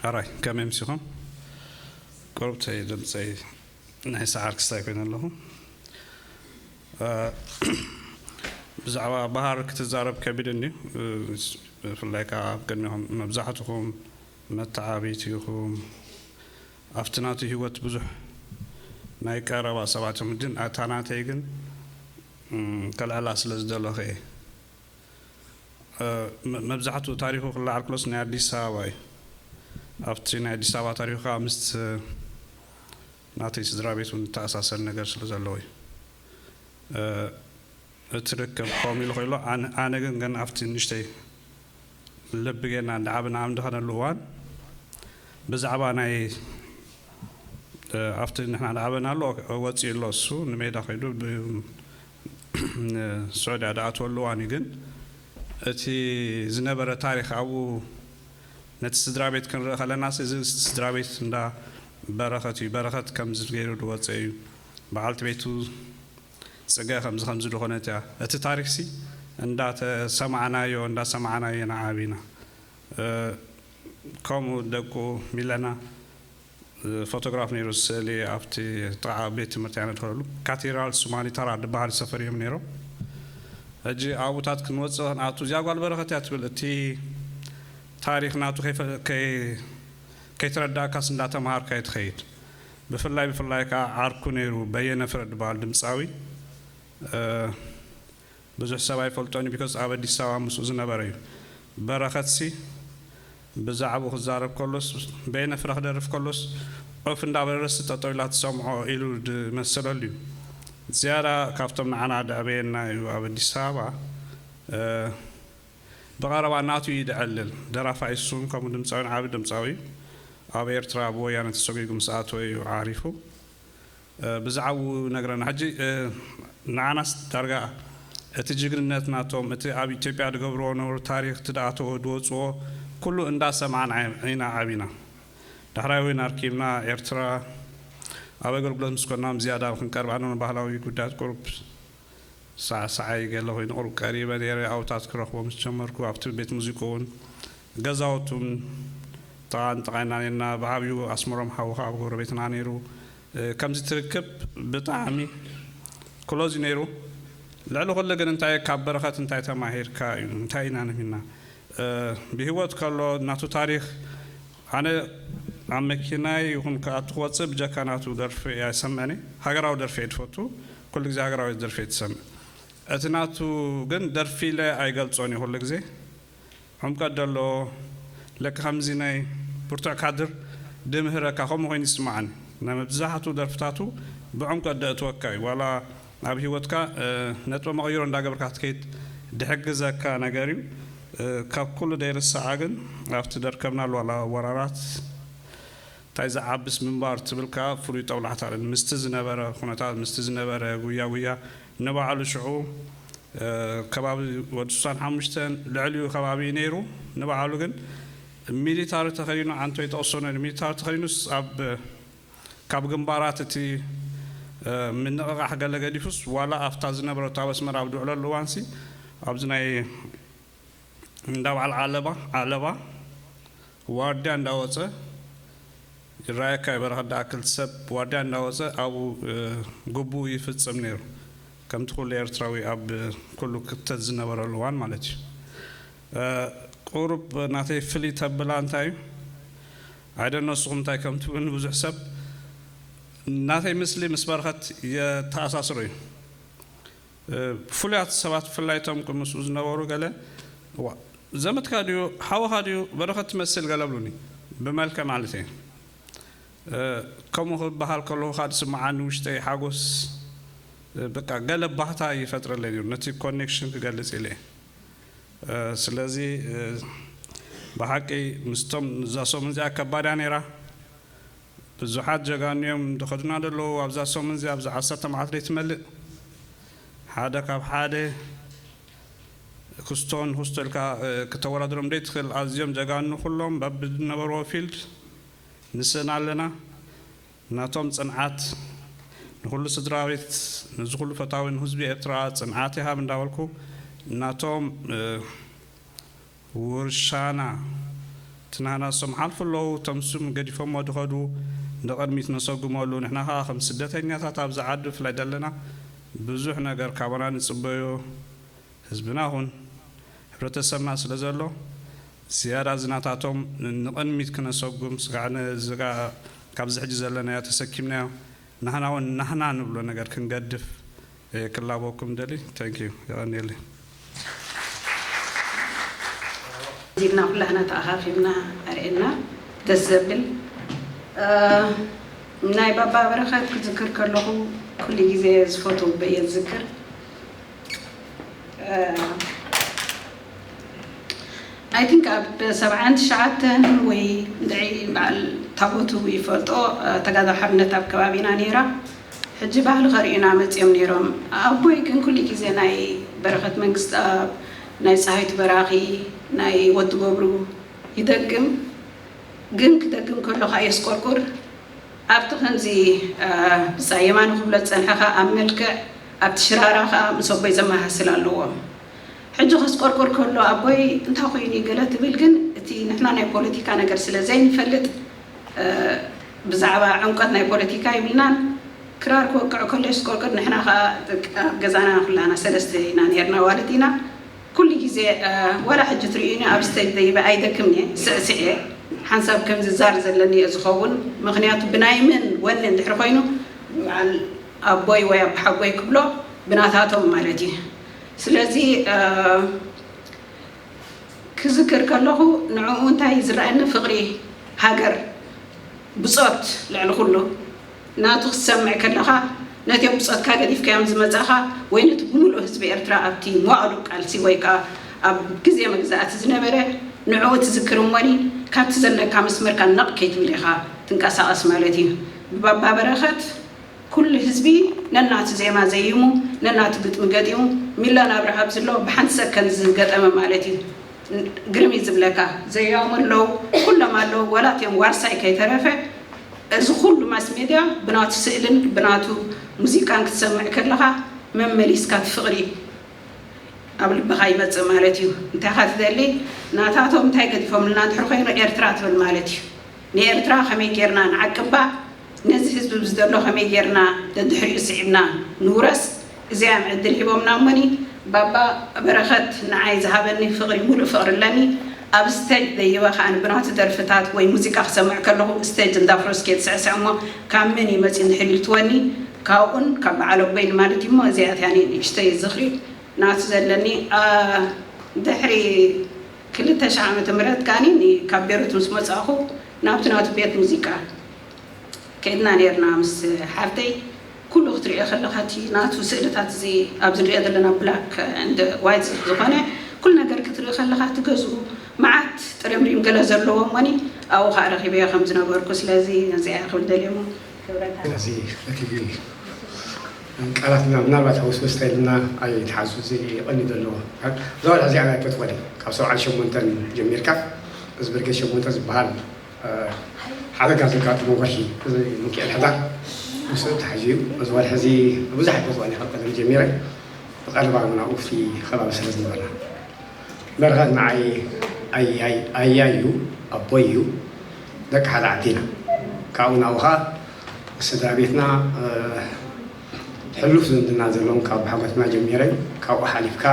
ኣራይ ከመይ ምሲኹም? ቁሩብተይ ድምፀይ ናይ ሰዓር ክስታይ ኮይነ ኣለኹ። ብዛዕባ ባህር ክትዛረብ ከቢድ እንድዩ። ብፍላይ ከዓ ኣብ ቅድሚኹም መብዛሕትኹም መተዓብይቲ ኢኹም። ኣብቲ ናቱ ህይወት ብዙሕ ናይ ቀረባ ሰባት እዮም፣ ግን ኣታ ናተይ ግን ከልዕላ ስለ ዝደለኹ እየ። መብዛሕትኡ ታሪኹ ክለዓል ክሎስ ናይ ኣዲስ ኣበባ እዩ። ኣብቲ ናይ ኣዲስ ኣበባ ታሪኹ ከዓ ምስቲ ናተይ ስድራ ቤት እውን ዝተኣሳሰር ነገር ስለ ዘለዎ እዩ። እቲ ርክብ ከምኡ ኢሉ ኮይኑ ኣሎ። ኣነ ግን ገና ኣብቲ ንእሽተይ ልቢ ጌርና እንዳዓበና ኣብ እንደኸነሉ እዋን ብዛዕባ ናይ ኣብቲ ንሕና እንዳዓበና ኣሎ ወፂኡ ኣሎ። እሱ ንሜዳ ከይዱ ስዑድያ ዝኣትወሉ እዋን እዩ። ግን እቲ ዝነበረ ታሪክ ኣብኡ ነቲ ስድራ ቤት ክንርኢ ከለና እዚ ስድራ ቤት እንዳ በረኸት እዩ። በረኸት ከምዚ ገይሩ ዝወፀ እዩ። በዓልቲ ቤቱ ፅገ ከምዚ ከምዚ ዝኾነት እያ። እቲ ታሪክሲ እንዳተሰማዕናዮ እንዳሰማዕናዮ ኢና ዓቢና። ከምኡ ደቁ ሚለና ፎቶግራፍ ነይሩ ስእሊ ኣብቲ ጥቓ ቤት ትምህርቲ ኣነ ድኸለሉ ካቴድራል ሱማኒታራ ድበሃል ሰፈር እዮም ነይሮም። ሕጂ ኣብኡታት ክንወፅእ ክንኣቱ እዚኣ ጓል በረኸት እያ ትብል። እቲ ታሪክ ናቱ ከይተረዳእካስ እንዳተምሃርካ እዩ ትኸይድ። ብፍላይ ብፍላይ ከዓ ዓርኩ ነይሩ በየነ ፍረ ድበሃል ድምፃዊ። ብዙሕ ሰብ ኣይፈልጦን እዩ፣ ቢኮዝ ኣብ ኣዲስ ኣበባ ምስኡ ዝነበረ እዩ። በረኸትሲ ብዛዕባኡ ክዛረብ ከሎስ በየነ ፍረ ክደርፍ ከሎስ ዑፍ እንዳበረረስ ጠጠው ኢላ ትሰምዖ ኢሉ ዝመሰለሉ እዩ። ዝያዳ ካብቶም ንዓና ደዕበየና እዩ ኣብ ኣዲስ ኣበባ። ብቐረባ ናቱ እዩ ደዕልል። ደራፋይ እሱን ከምኡ ድምፃዊን ዓቢ ድምፃዊ እዩ። ኣብ ኤርትራ ብወያነ ተሰጒጉ ምስ ኣተወ እዩ ዓሪፉ። ብዛዕባኡ ነግረና። ሕጂ ንዓናስ ዳርጋ እቲ ጅግንነት ናቶም፣ እቲ ኣብ ኢትዮጵያ ዝገብርዎ ነበሩ ታሪክ፣ እቲ ዝኣተዎ ዝወፅዎ ኩሉ እንዳሰማዕና ኢና ዓቢና። ዳሕራይ እውን ኣርኪብና ኤርትራ ኣብ ኣገልግሎት ምስ ኮና ዝያዳ ክንቀርብ ኣነ ባህላዊ ጉዳያት ቁሩብ ሳዕሳዓይ ገለ ኮይኑ ቁሩብ ቀሪበ ነይረ። ኣብታት ክረኽቦ ምስ ጀመርኩ ኣብቲ ቤት ሙዚቃ እውን ገዛውቱን ጥቓን ጥቓይና ነርና። ብዓብዩ ኣስመሮም ሓውኻ ኣብ ጎረቤትና ነይሩ። ከምዚ ትርክብ ብጣዕሚ ክሎዝ እዩ ነይሩ። ልዕሊ ኩሉ ግን እንታይ ካብ በረኸት እንታይ ተማሂርካ እዩ? እንታይ ኢና ንሚና? ብህይወት ከሎ ናቱ ታሪኽ ኣነ ኣብ መኪናይ ይኹን ክኣቱ ክወፅእ ብጀካ ናቱ ደርፊ እያ ዝሰምዕኒ። ሃገራዊ ደርፊ እየ ዝፈቱ። ኩሉ ግዜ ሃገራዊ ደርፊ እየ ትሰምዕ። እቲ ናቱ ግን ደርፊ ኢለ ኣይገልፆን እዩ ኩሉ ግዜ። ዕምቀት ደሎ ለክ ከምዚ ናይ ብርቱዕ ካድር ድምህረካ ከምኡ ኮይኑ ይስማዓኒ። ናይ መብዛሕቱ ደርፍታቱ ብዕምቀት ደእትወካ እዩ። ዋላ ኣብ ህይወትካ ነጥበ መቐይሮ እንዳገበርካ ክትከይድ ድሕግዘካ ነገር እዩ። ካብ ኩሉ ደይርስዓ ግን ኣብቲ ደርከብናሉ ዋላ ወራራት እንታይ ዝዓብስ ምንባር ትብል ከኣ ፍሉይ ጠውላዕታ ኣለኒ። ምስቲ ዝነበረ ኩነታት ምስቲ ዝነበረ ጉያ ጉያ ንባዕሉ ሽዑ ከባቢ ወዲ ስሳን ሓሙሽተን ልዕሊኡ ከባቢ እዩ ነይሩ። ንባዕሉ ግን ሚሊታሪ ተኸዲኑ ዓንቶ ይጠቕሶ ነይሩ። ሚሊታሪ ተኸዲኑስ ኣብ ካብ ግንባራት እቲ ምንቕቓሕ ገለ ገዲፉስ ዋላ ኣብታ ዝነበረቶ ኣብ ኣስመራ ኣብ ድውዕለሉ እዋንሲ ኣብዚ ናይ እንዳ በዓል ዓለባ ዓለባ ዋርድያ እንዳወፀ ይረኣየካ እዩ። በረኸት ዝኣክል ሰብ ዋርድያ እንዳወፀ ኣብኡ ግቡኡ ይፍፅም ነይሩ። ከምቲ ኩሉ ኤርትራዊ ኣብ ኩሉ ክፍተት ዝነበረሉ እዋን ማለት እዩ። ቁሩብ ናተይ ፍልይ ተብላ እንታይ እዩ ኣይደኖ ንስኹም እንታይ ከም ትብሉኒ ብዙሕ ሰብ ናተይ ምስሊ ምስ በረኸት የተኣሳስሮ እዩ። ፍሉያት ሰባት ብፍላይ እቶም ምስኡ ዝነበሩ ገለ፣ "እዋ፣ ዘመድካ ድዩ፣ ሓውኻ ድዩ፣ በረኸት ትመስል?" ገለ ብሉኒ፣ ብመልክዕ ማለት እየ። ከምኡ ክበሃል ከለኹ ከዓ ዝስምዓኒ ውሽጠይ ሓጎስ፣ በቃ፣ ገለ ባህታ ይፈጥረለይ ነይሩ፣ ነቲ ኮኔክሽን ክገልጽ ኢለ እየ። ስለዚ ብሓቂ ምስቶም፣ እዛ ሰሙን እዚኣ ከባድ እያ ነይራ። ብዙሓት ጀጋኑ እዮም ዝኸዱና ዘለዉ ኣብዛ ሰሙን እዚኣ፣ ኣብዛ ዓሰርተ መዓልቲ ዘይትመልእ። ሓደ ካብ ሓደ ክስቶ ንክስቶ ኢልካ ክተወዳድሮም ዘይትኽእል ኣዝዮም ጀጋኑ ኩሎም በብዝነበርዎ ፊልድ ንስእን ኣለና። ናቶም ጽንዓት ንኹሉ ስድራ ቤት፣ ነዚ ኩሉ ፈታዊ ንህዝቢ ኤርትራ ጽንዓት ይሃብ እንዳበልኩ፣ ናቶም ውርሻና ትናህናሶም ሓልፉ ኣለዉ። ተምሱም ገዲፎሞ ድኸዱ ንቕድሚት ነሰጉመሉ። ንሕና ኸዓ ከም ስደተኛታት ኣብዚ ዓዲ ብፍላይ ዘለና ብዙሕ ነገር ካባና ንጽበዮ ህዝብና ኹን ሕብረተሰብና ስለ ዘሎ ዝያዳ ዝናታቶም ንቕድሚት ክነሰጉም ስጋዕ ነዝጋ ካብዚ ሕጂ ዘለናዮ ተሰኪምናዮ ናህና እውን ናህና ንብሎ ነገር ክንገድፍ ክላበኩም ደሊ። Thank you። የቐንየለይ። ዚብና ኩላህና ተኣኻኺብና ኣርእየና ደስ ዘብል። ናይ ባባ በረኸት ክዝክር ከለኹ ኩሉ ግዜ ዝፈትዎ በየ ዝዝክር። I think ኣብ ሰብዓን ትሽዓተን ወይ ድዒ በዓል ታቦቱ ይፈልጦ ተጋዳሎ ሓርነት ኣብ ከባቢና ነይራ። ሕጂ ባህሊ ከርእዩና መፅዮም ነይሮም። ኣቦይ ግን ኩሉ ግዜ ናይ በረኸት መንግስትኣብ፣ ናይ ፀሃይቱ በራኺ፣ ናይ ወዲ ገብሩ ይደግም። ግን ክደግም ከሎ ከዓ የስቆርቁር ኣብቲ ከምዚ ብፃይ የማነ ክብሎ ዝፀንሐ ከዓ ኣብ መልክዕ ኣብቲ ሽራራ ከዓ ምስ ኣቦይ ዘመሳስል ኣለዎም። ሕጂ ከስቆርቁር ከሎ ኣቦይ እንታይ ኮይኑ ገለ ትብል ግን እቲ ንሕና ናይ ፖለቲካ ነገር ስለ ዘይንፈልጥ ብዛዕባ ዕምቆት ናይ ፖለቲካ ይብልናን ክራር ክወቅዕ ከሎ የስቆርቁር ንሕና ከዓ ኣብ ገዛና ኩላና ሰለስተ ኢና ነርና ኣዋልድ ኢና ኩሉ ግዜ ዋላ ሕጂ ትርእዩኒ ኣብ ስቴጅ ደይበ ኣይደክምን እየ ስዕስዕ እየ ሓንሳብ ከም ዝዛር ዘለኒ እየ ዝኸውን ምክንያቱ ብናይ መን ወኒ እንድሕር ኮይኑ በዓል ኣቦይ ወይ ኣቦሓጎይ ክብሎ ብናታቶም ማለት እዩ ስለዚ ክዝክር ከለኹ ንዕኡ እንታይ ዝረኣየኒ ፍቕሪ ሃገር ብጾት ልዕሊ ኩሉ ናቱ ክትሰምዕ ከለኻ ነቲኦም ብጾትካ ገዲፍካዮም ዝመጻኻ ወይ ነቲ ብምሉእ ህዝቢ ኤርትራ ኣብቲ መዋእሉ ቃልሲ ወይ ከኣ ኣብ ግዜ መግዛእቲ ዝነበረ ንዕኡ ትዝክር እሞኒ ካብቲ ዘለካ መስመርካ ነቕ ከይትብል ኢኻ ትንቀሳቐስ ማለት እዩ ብባባ በረኸት ኩሉ ህዝቢ ነናቱ ዜማ ዘይሙ ነናቱ ግጥሚ ገጢሙ ሚላን ኣብርሃብ ዝሎ ብሓንቲ ሰከንድ ዝገጠመ ማለት እዩ ግርም እዩ ዝብለካ ዘያሙ ኣለዉ ኩሎም ኣለዉ ዋላ እቲኦም ዋርሳይ ከይተረፈ እዚ ኩሉ ማስ ሜድያ ብናቱ ስእልን ብናቱ ሙዚቃን ክትሰምዕ ከለኻ መመሊስካ እቲ ፍቕሪ ኣብ ልብኻ ይመፅእ ማለት እዩ እንታይ ኻ ትደሊ ናታቶም እንታይ ገዲፎምልና እንድሕር ኮይኑ ኤርትራ ትብል ማለት እዩ ንኤርትራ ከመይ ጌርና ንዓቅባ ነዚ ህዝቢ ብዝደሎ ከመይ ጌርና ደድሕሪኡ ስዒብና ንውረስ እዚኣም ዕድል ሂቦምና እሞኒ ባባ በረኸት ንዓይ ዝሃበኒ ፍቕሪ ሙሉእ ፍቕሪ ኣለኒ ኣብ ስቴጅ ደይበ ከዓ ብናቱ ደርፍታት ወይ ሙዚቃ ክሰምዕ ከለኹ ስቴጅ እንዳፍረስኩ እየ ዝስዕስዕ እሞ ካብ መን እዩ መፂኡ እንድሕር ኢልትወኒ ካብኡን ካብ በዓል ኣቦይን ማለት እዩ እሞ እዚኣትያ ንእሽተይ ዝኽሪ ናቱ ዘለኒ ድሕሪ ክልተ ሺሕ ዓመተ ምህረት ከኣ ካብ ቤሩት ምስ መጻእኹ ናብቲ ናቱ ቤት ሙዚቃ ከይድና ነርና ምስ ሓፍተይ ኩሉ ክትሪኦ ከለኻ እቲ ናቱ ስእልታት እዚ ኣብዚ ንሪኦ ዘለና ብላክ እንድ ዋይት ዝኾነ ኩሉ ነገር ክትርኢ ከለኻ እቲ ገዝኡ መዓት ጥርምሪም ገለ ዘለዎ እሞኒ ኣብኡ ከዓ ረኺበዮ ከም ዝነበርኩ ስለዚ ነዚኣ ክብል ደልየሞ ክብረታ እዚ እቲ ቃላትና ምናልባት ሕውስውስ ተልና ኣይትሓዙ እዚ ቀኒ ዘለዎ እዛ ወርሒ እዚኣ ናይ ፖትፎሊ ካብ ሰብዓን ሸሞንተን ጀሚርካ እዚ ብርጌድ ሸሞንተ ዝበሃል ሓደጋ ዘጋጥሞ ወርሒ እዚ ምክኤል ሕዳር ምስኡ ተሓዚኡ እዚ ወርሒ እዚ ብዙሕ ኣይፈትዋን ካብ ቀደም ጀሚረ ብቐረባ እውን ኣብኡ እቲ ከባቢ ስለ ዝነበርና በረኸት ንዓይ ኣያይ ኣያይ እዩ ኣቦይ እዩ ደቂ ሓደ ዓዲ ኢና ካብኡ ናብኡ ከዓ ስድራ ቤትና ሕሉፍ ዝምድና ዘለዎም ካብ ሓጎትና ጀሚረ ካብኡ ሓሊፍካ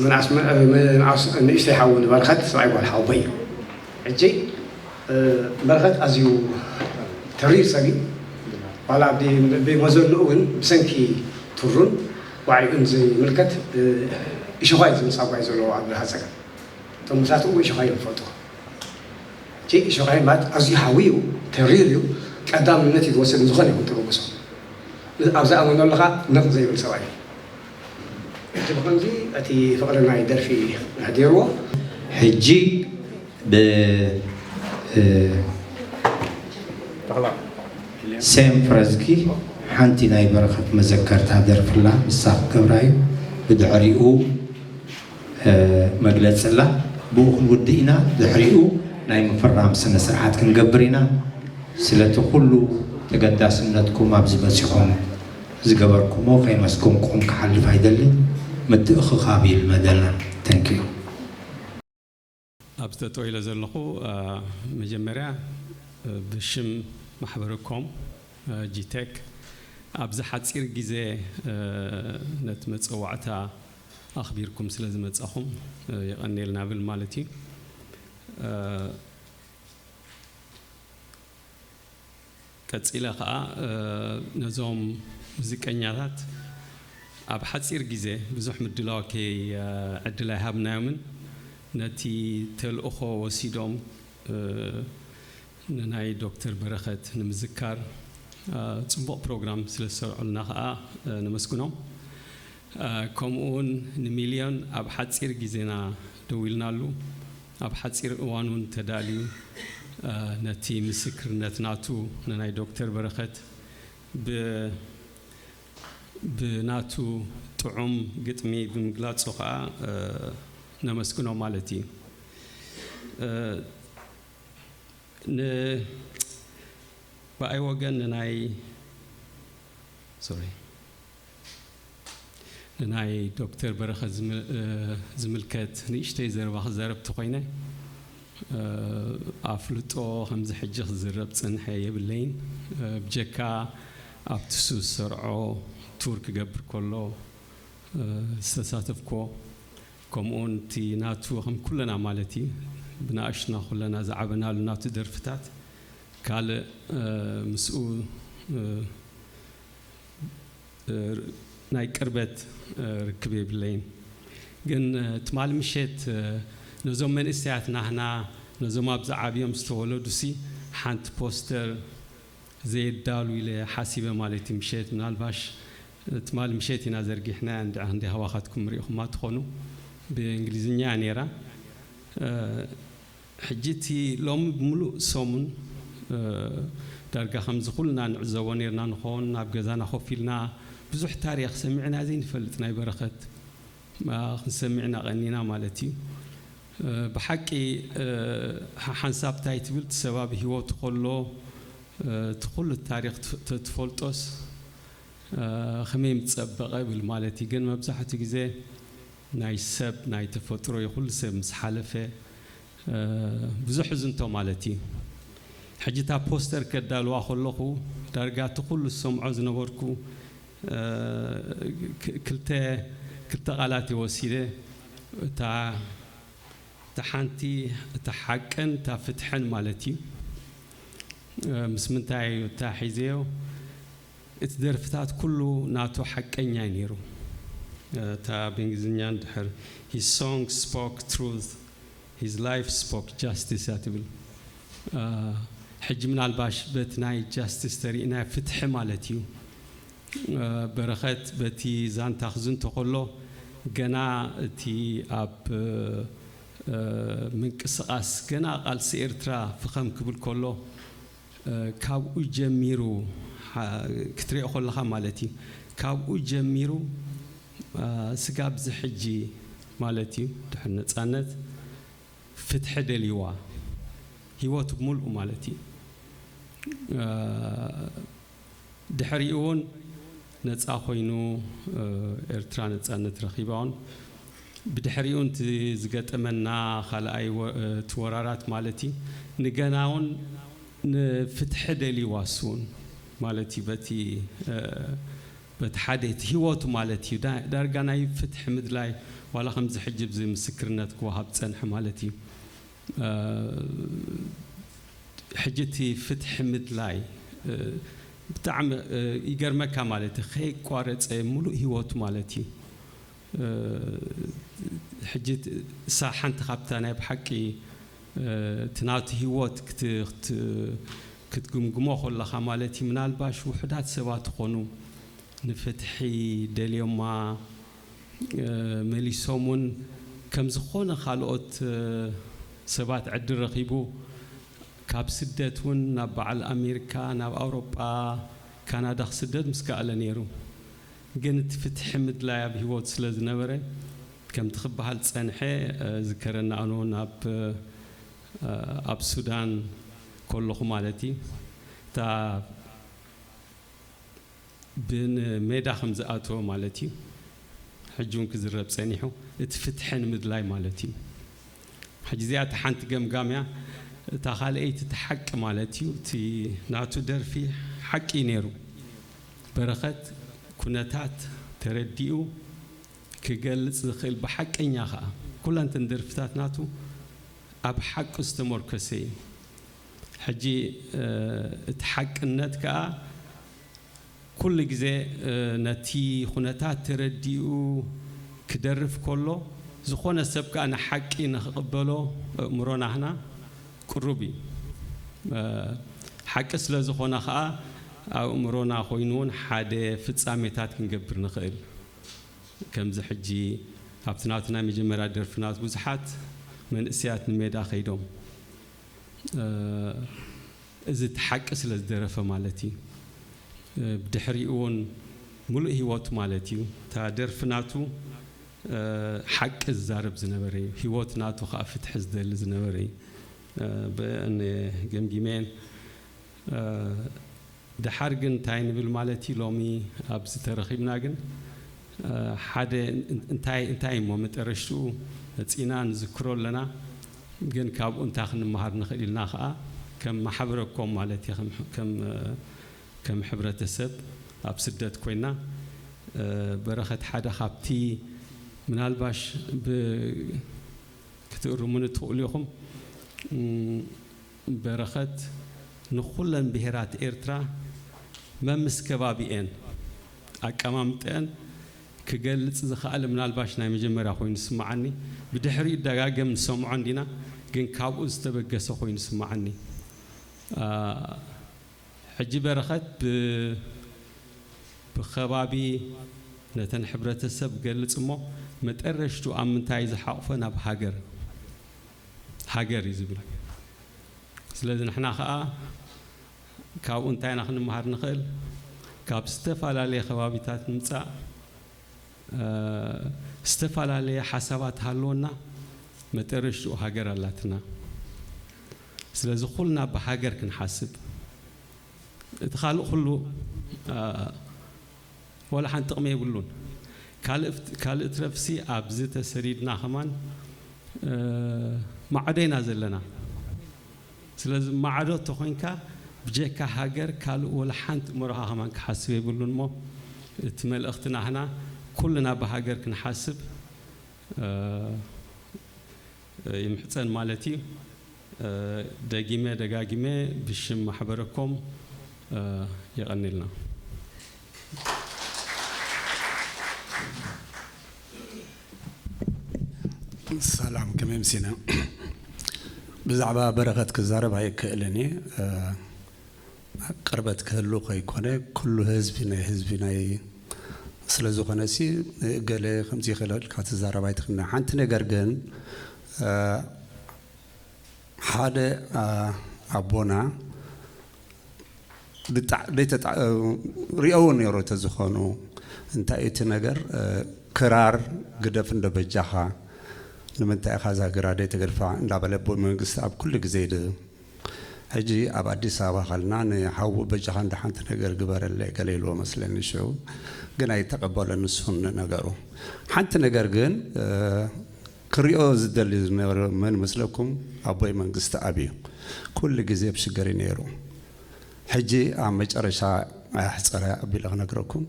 ምንኣስ ምንኣስ ንእሽተይ ሓዉ ንበረኸት ሰብኣይ ጓል ሓወቦይ እዩ ሕጂ በረኸት ኣዝዩ ተሪር ሰብ እዩ ዋላ ብመዘንኡ እውን ብሰንኪ ቱሩን ዋዒኡን ዝምልከት እሾኻ እዩ ዝምፃ ጓይ ዘለዎ ኣብ ሃፀጋ እቶም መሳትኡ እሾኻ እዮም ዝፈልጡ። እቲ እሾኻ ማለት ኣዝዩ ሓውዩ ተሪር እዩ። ቀዳምነት እዩ ዝወስድ ንዝኾነ ይኹን ተበግሶ ኣብ ዝኣመኖ ኣለኻ ነቕ ዘይብል ሰብኣይ እዩ። እቲ ብኸምዚ እቲ ፍቕሪ ናይ ደርፊ ኣሕዲርዎ። ሕጂ ብ ሴም ፍረዝጊ ሓንቲ ናይ በረኸት መዘከርታ ደርፍላ ንሳ ክገብራ እዩ። ብድሕሪኡ መግለፅላ ብኡ ክንውድእ ኢና። ድሕሪኡ ናይ ምፍራም ስነ ስርዓት ክንገብር ኢና። ስለቲ ኩሉ ተገዳስነትኩም ኣብዚ በፂኹም ዝገበርኩሞ ከይመስገንኩም ክሓልፍ ኣይደልን። ምትእኽኻብ ይልመደና። Thank you። ኣብዚ ተጠው ኢለ ዘለኹ መጀመርያ ብሽም ማሕበረ ኮም ጂቴክ ኣብዚ ሓፂር ግዜ ነቲ መፀዋዕታ ኣኽቢርኩም ስለ ዝመፃኹም የቐንየልና ብል ማለት እዩ። ቀፂለ ከዓ ነዞም ሙዚቀኛታት ኣብ ሓፂር ግዜ ብዙሕ ምድላው ከይ ዕድል ኣይሃብናዮምን ነቲ ተልእኾ ወሲዶም ንናይ ዶክተር በረኸት ንምዝካር ፅቡቕ ፕሮግራም ስለ ዝሰርዑልና ከዓ ነመስግኖም። ከምኡ እውን ንሚልዮን ኣብ ሓፂር ግዜና ደዊልናሉ ኣብ ሓፂር እዋን እውን ተዳልዩ ነቲ ምስክርነት ናቱ ንናይ ዶክተር በረኸት ብናቱ ጥዑም ግጥሚ ብምግላፁ ከዓ ነመስግኖ ማለት እዩ። ብኣይ ወገን ንናይ ሶሪ ንናይ ዶክተር በረኸት ዝምልከት ንእሽተይ ዘረባ ክዛረብ ተኾይነ ኣፍልጦ ከምዚ ሕጂ ክዝረብ ዝጸንሐ የብለይን። ብጀካ ኣብቲ እሱ ዝሰርዖ ቱር ክገብር ከሎ ዝተሳተፍክዎ ከምኡውን እቲ ናቱ ከም ኩለና ማለት እዩ ብንኣሽቱና ኩለና ዝዓበናሉ ናቱ ደርፍታት ካልእ ምስኡ ናይ ቅርበት ርክብ የብለይን። ግን ትማሊ ምሸት ነዞም መንእሰያት ናህና ነዞም ኣብዚ ዓብዮም ዝተወለዱሲ ሓንቲ ፖስተር ዘየዳሉ ኢለ ሓሲበ ማለት እዩ። ምሸት ምናልባሽ ትማሊ ምሸት ኢና ዘርጊሕና እንድዒ ክንደይ ካባኻትኩም ርኢኹማ ትኾኑ ብእንግሊዝኛ እያ ነይራ። ሕጂ እቲ ሎሚ ብምሉእ ሰሙን ዳርጋ ከምዚ ኩልና ንዕዘቦ ነርና ንኸውን ኣብ ገዛና ኮፍ ኢልና ብዙሕ ታሪኽ ሰሚዕና ዘይንፈልጥ ናይ በረኸት ክንሰሚዕና ቀኒና ማለት እዩ። ብሓቂ ሓንሳብ እንታይ ትብል እቲ ሰብ ኣብ ህይወቱ ከሎ እቲ ኩሉ ታሪኽ ትፈልጦስ ከመይ ምፀበቐ ብል ማለት እዩ። ግን መብዛሕትኡ ግዜ ናይ ሰብ ናይ ተፈጥሮ እዩ ኩሉ ሰብ ምስ ሓለፈ ብዙሕ ዝንቶ ማለት እዩ። ሕጂ እታ ፖስተር ከዳልዋ ከለኹ ዳርጋ እቲ ኩሉ ዝሰምዖ ዝነበርኩ ክልተ ክልተ ቃላት እየ ወሲደ እታ እታ ሓንቲ እታ ሓቅን እታ ፍትሕን ማለት እዩ። ምስ ምንታይ እዩ እታ ሒዘዮ? እቲ ደርፍታት ኩሉ ናቱ ሓቀኛ እዩ ነይሩ። እታ ብእንግሊዝኛ እንድሕር his song spoke truth, his life spoke justice እያ ትብል። ሕጂ ምናልባሽ በቲ ናይ ጃስቲስ ተሪእናዮ ፍትሒ ማለት እዩ። በረኸት በቲ ዛንታ ክዝንቶ ከሎ ገና እቲ ኣብ ምንቅስቓስ ገና ቃልሲ ኤርትራ ፍኸም ክብል ከሎ ካብኡ ጀሚሩ ክትሪኦ ከለኻ ማለት እዩ ካብኡ ጀሚሩ ስጋብ እዚ ሕጂ ማለት እዩ ድሕሪ ነፃነት ፍትሒ ደልይዋ ህይወቱ ብምልኡ ማለት እዩ። ድሕሪኡ እውን ነፃ ኮይኑ ኤርትራ ነፃነት ረኺባ እውን ብድሕሪኡ እቲ ዝገጠመና ካልኣይ እቲ ወራራት ማለት እዩ ንገና እውን ንፍትሒ ደልይዋ እሱ እውን ማለት እዩ በቲ በቲ ሓደ እቲ ህይወቱ ማለት እዩ ዳርጋ ናይ ፍትሒ ምድላይ ዋላ ከምዚ ሕጂ ብዚ ምስክርነት ክወሃብ ዝፀንሐ ማለት እዩ። ሕጂ እቲ ፍትሒ ምድላይ ብጣዕሚ ይገርመካ ማለት እዩ። ከይቋረፀ ሙሉእ ህይወቱ ማለት እዩ። ሕጂ እሳ ሓንቲ ካብታ ናይ ብሓቂ እቲ ናቱ ህይወት ክትግምግሞ ከለኻ ማለት እዩ፣ ምናልባሽ ውሑዳት ሰባት ዝኾኑ ንፍትሒ ደልዮማ መሊሶም እውን ከም ዝኾነ ካልኦት ሰባት ዕድል ረኺቡ ካብ ስደት እውን ናብ በዓል ኣሜሪካ፣ ናብ ኣውሮጳ፣ ካናዳ ክስደድ ምስ ከኣለ ነይሩ። ግን እቲ ፍትሒ ምድላይ ኣብ ህይወት ስለ ዝነበረ ከምቲ ክበሃል ዝጸንሐ ዝከረና ኣነ እውን ኣብ ኣብ ሱዳን ከለኹ ማለት እዩ እታ ብሜዳ ከም ዝኣተወ ማለት እዩ። ሕጂ እውን ክዝረብ ጸኒሑ እቲ ፍትሒ ንምድላይ ማለት እዩ። ሕጂ እዚኣ እታ ሓንቲ ገምጋም እያ። እታ ካልኣይቲ እቲ ሓቂ ማለት እዩ። እቲ ናቱ ደርፊ ሓቂ እዩ ነይሩ። በረኸት ኩነታት ተረዲኡ ክገልጽ ዝኽእል ብሓቀኛ ኸኣ ኩለን እተን ደርፍታት ናቱ ኣብ ሓቂ ዝተመርኮሰ እዩ። ሕጂ እቲ ሓቅነት ከኣ ኩሉ ግዜ ነቲ ኩነታት ተረዲኡ ክደርፍ ከሎ ዝኾነ ሰብ ከኣ ንሓቂ ንኽቕበሎ ኣእምሮናህና ቅሩብ እዩ። ሓቂ ስለ ዝኾነ ኸኣ ኣእምሮና ኮይኑ እውን ሓደ ፍጻሜታት ክንገብር ንኽእል። ከምዚ ሕጂ ኣብቲ ናቱ ናይ መጀመርያ ደርፍናት ብዙሓት መንእሰያት ንሜዳ ከይዶም እዚ እቲ ሓቂ ስለ ዝደረፈ ማለት እዩ። ብድሕሪኡ እውን ሙሉእ ህይወቱ ማለት እዩ እታ ደርፊ ናቱ ሓቂ ዝዛረብ ዝነበረ እዩ። ህይወት ናቱ ከዓ ፍትሒ ዝደሊ ዝነበረ እዩ። ብአን ገምጊመን ደሓር ግን እንታይ ንብል ማለት እዩ፣ ሎሚ ኣብዚ ተረኺብና ግን ሓደ እንታይ እንታይ እሞ መጠረሽትኡ መፂና ንዝክሮ ኣለና። ግን ካብኡ እንታይ ክንመሃር ንኽእል ኢልና ከዓ ከም ማሕበረኮም ማለት እዩ ከም ከም ሕብረተሰብ ኣብ ስደት ኮይና በረኸት ሓደ ካብቲ ምናልባሽ ክትእርሙኒ ትኽእሉ ኢኹም። በረኸት ንኹለን ብሄራት ኤርትራ መምስ ከባቢኤን ኣቀማምጠን ክገልጽ ዝኸኣለ ምናልባሽ ናይ መጀመርያ ኮይኑ ዝስምዓኒ። ብድሕሪኡ ደጋገም ንሰምዖ እንዲና፣ ግን ካብኡ ዝተበገሰ ኮይኑ ዝስምዓኒ። ሕጂ በረኸት ብከባቢ ነተን ሕብረተሰብ ገልጽ እሞ መጠረሽቱ ኣብ ምንታይ ዝሓቕፎ ናብ ሃገር ሃገር እዩ ዝብል። ስለዚ ንሕና ከዓ ካብኡ እንታይ ኢና ክንመሃር ንኽእል? ካብ ዝተፈላለየ ከባቢታት ንምፃእ ዝተፈላለየ ሓሳባት ሃለወና መጠረሽትኡ ሃገር ኣላትና። ስለዚ ኩልና ብሃገር ክንሓስብ እቲ ካልእ ኩሉ ዋላ ሓንቲ ጥቕሚ የብሉን። ካልእ ትረፍሲ ኣብዚ ተሰዲድና ከማን ማዕዶ ኢና ዘለና። ስለዚ ማዕዶ ተኾይንካ ብጀካ ሃገር ካልእ ወላ ሓንቲ እምሮኻ ከማን ክሓስብ የብሉን እሞ እቲ መልእኽቲ ናህና ኩልና ብሃገር ክንሓስብ ይምሕፀን ማለት እዩ። ደጊመ ደጋጊመ ብሽም ማሕበረኮም የቐንልና። ሰላም፣ ከመይ ምሲና? ብዛዕባ በረኸት ክዛረብ ኣይክእልን እየ። ቅርበት ክህሉ ከይኮነ ኩሉ ህዝቢ ናይ ህዝቢ ናይ ስለ ዝኾነ ሲ ገለ ከምዚ ይኽእል ኢልካ ትዛረብ ኣይትኽእልን። ሓንቲ ነገር ግን ሓደ ኣቦና ሪኦዎ ነይሩ ተዝኾኑ እንታይ እቲ ነገር ክራር ግደፍ እንዶ በጃኻ ንምንታይ ኢኻ እዛ ግራ ደይተገድፋ እንዳበለ ኣቦይ መንግስቲ ኣብ ኩሉ ግዜ ይድ ሕጂ ኣብ ኣዲስ ኣበባ ኸልና ንሓዉ በጃኻ እንዳ ሓንቲ ነገር ግበረለይ ገለ ኢልዎ መስለኒ ሽዑ ግን ኣይተቐበሎን ንሱ ንነገሩ ሓንቲ ነገር ግን ክሪኦ ዝደሊ ዝነበረ መን መስለኩም ኣቦይ መንግስቲ ኣብ እዩ ኩሉ ግዜ ብሽገር እዩ ነይሩ ሕጂ ኣብ መጨረሻ ኣያሕፀረ ኣቢለ ክነግረኩም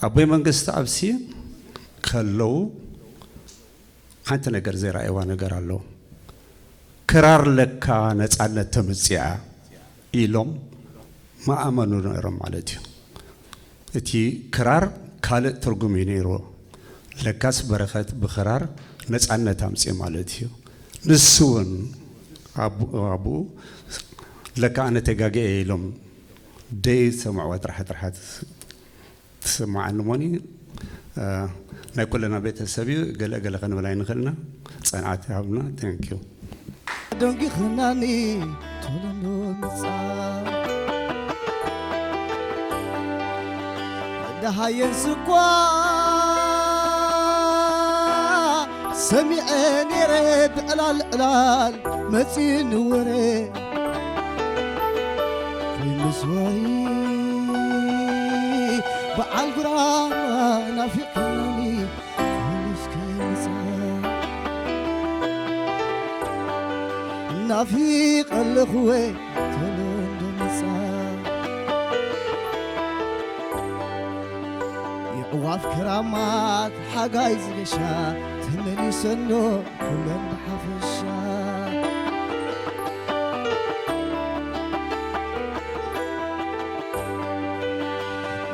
ኣቦይ መንግስቲ ኣብዚ ከለዉ ሓንቲ ነገር ዘይረኣይዋ ነገር ኣሎ ክራር ለካ ነፃነት ተምፅያ ኢሎም ምኣመኑ ነይሮም ማለት እዩ። እቲ ክራር ካልእ ትርጉም እዩ ነይርዎ። ለካስ በረኸት ብኽራር ነጻነት ኣምጽእ ማለት እዩ። ንሱ እውን ኣቡ-፣ ኣቡኡ ለካ ኣነ ተጋግየ ኢሎም ደይ ሰምዕዋ ጥራሕ ጥራሕ ትስማዓኒ ሞኒ፣ እ፣ ናይ ኩልና ቤተሰብ እዩ። ገለ ገለ ክንብል ኣይንኽእልና። ጸንዓት ሃብና። Thank you። ደንጊኽናኒ ተለምዶ ምጻ ደሃየን ስኳ ሰሚዐ ነይረ ብዕላል ዕላል መጺእኒ ወረ። ወይ ምስዋይ በዓል ጉራ ናፊቕናኒ ኩሉ እስከ ምጻ ናፊቐ ኣለኹወ ተለምዶ ምጻ የዕዋፍ ክራማት ሓጋይ ዝገሻ ተመሊሰሎ ኩለን ብሓፈሻ።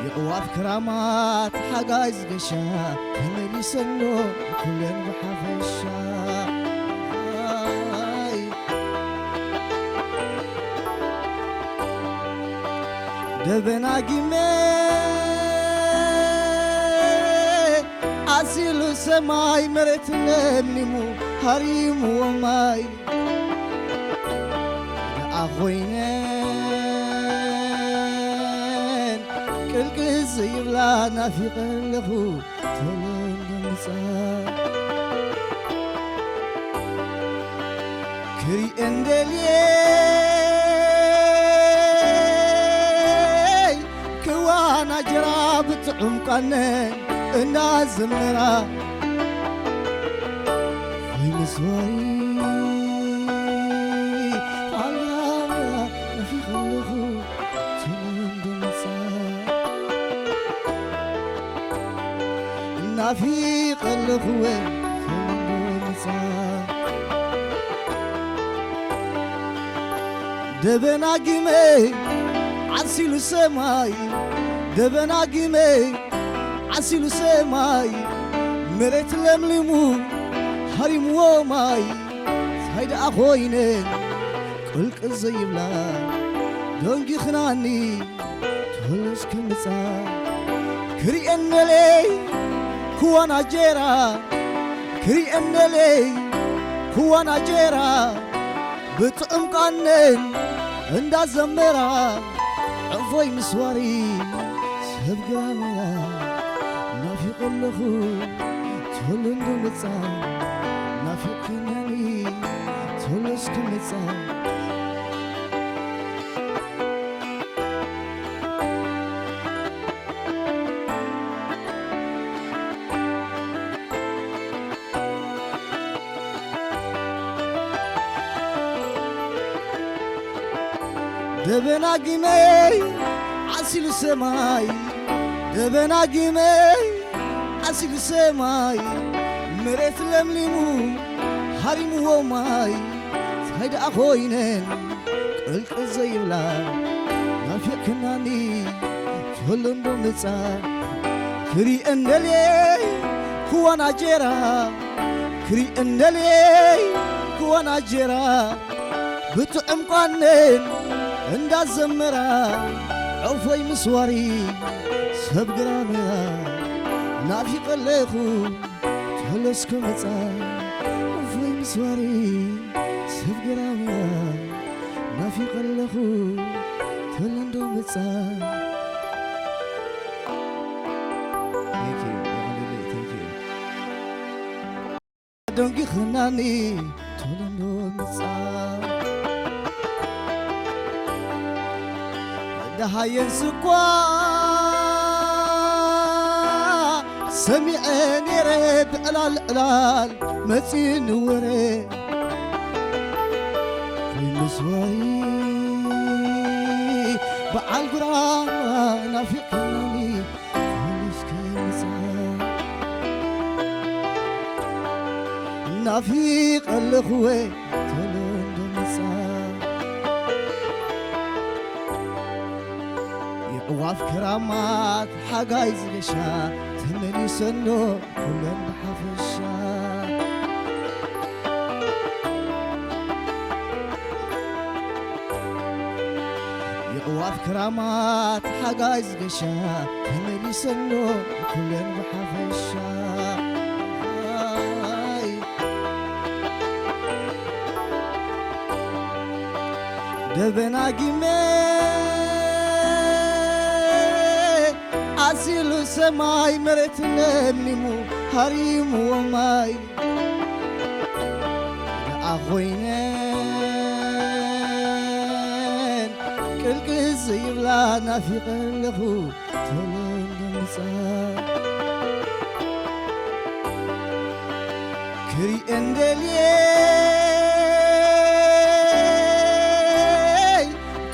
የዕዋፍ ክራማት ሓጋይ ዝገሻ ተመሊሰሎ ኩለን ብሓፈሻ። ደበና ጊመ ኣሲሉ ሰማይ መሬት ለምሊሙ ሃሪምዎ ማይ ደኣ ኾይነን ቅልቅል ዘይብላ ናፊቐ ኣለኹ ተለምዶ ምጻ ክሪኤን ደልየ ክዋና ጀራ ብጥዑም ቃነን እናዘመራ ወይ ምስዋሪ ቃልያ ናፊቐ ኣለኹ ተለምዶ ምጻ ናፊቐ ኣለኹወ ተለምዶ ምጻ ደበና ጊመ ዓሲሉ ሰማይ ደበና ጊመ ዓሲሉ ሰማይ መሬት ለምሊሙ ሃሪምዎ ማይ ታይ ደኣ ኮይነን ቅልቅል ዘይብላ ደንጊኽናኒ ተለስ ክምጻ ክሪኤን ደለይ ክዋን ኣጀራ ክሪኤን ደለይ ክዋን ኣጀራ ብጥዑም ቃነን እንዳዘመራ ዕፎይ ምስዋሪ ሰብ ግራመራ ናፊቐ ኣለኹ ተለምዶ ምጻ ናፊቕክነኒ ተለስ ክምጻ ደበና ጊመይ ዓሲሉ ሰማይ ደበና ጊመይ ዓሲሉ ሰማይ መሬት ለምሊሙ ሃሪምዎ ማይ ታይ ደኣ ኮይነን ቅልቅል ዘይብላ ናፊቕክናኒ ተለምዶ ምጻ ክሪኤን ደልየ ክዋን ኣጀራ ክሪኤን ደልየ ክዋን ኣጀራ ብጥዑም ቋነን እንዳዘመራ ዕፎይ ምስዋሪ ሰብ ግራመራ ናፊቐ ኣለኹ ተለስ ክመጻ ዕፎይ ምስዋሪ ሰብ ግራመራ ናፊቐ ኣለኹ ተለምዶ ምጻ Thank you. የቐንየለይ። Thank you. ደንጊኽናኒ ተለምዶ ምጻ ደሃየን ስኳ ሰሚዐ ነይረ ብዕላል ዕላል መጺእኒ ወረ ወይ ምስዋይ በዓል ጉራ ናፊቕክናኒ ኩሉ እስከ ምጻ ናፊቐ ኣለኹወ ተለምዶ ምጻ ኣፍ ክራማት ሓጋይ ዝገሻ ተመሊሰኖ ኩለን ብሓፈሻ። የዕዋፍ ክራማት ሓጋይ ዝገሻ ተመሊሰኖ ኩለን ብሓፈሻ። ደበና ጊመ ዓሲሉ ሰማይ መሬት ለምሊሙ ሃሪምዎ ማይ ደኣ ኮይነን ቅልቅል ዘይብላ ናፊቐ ኣለኹ ተለምዶ ምጻ ክሪኤን ደልየ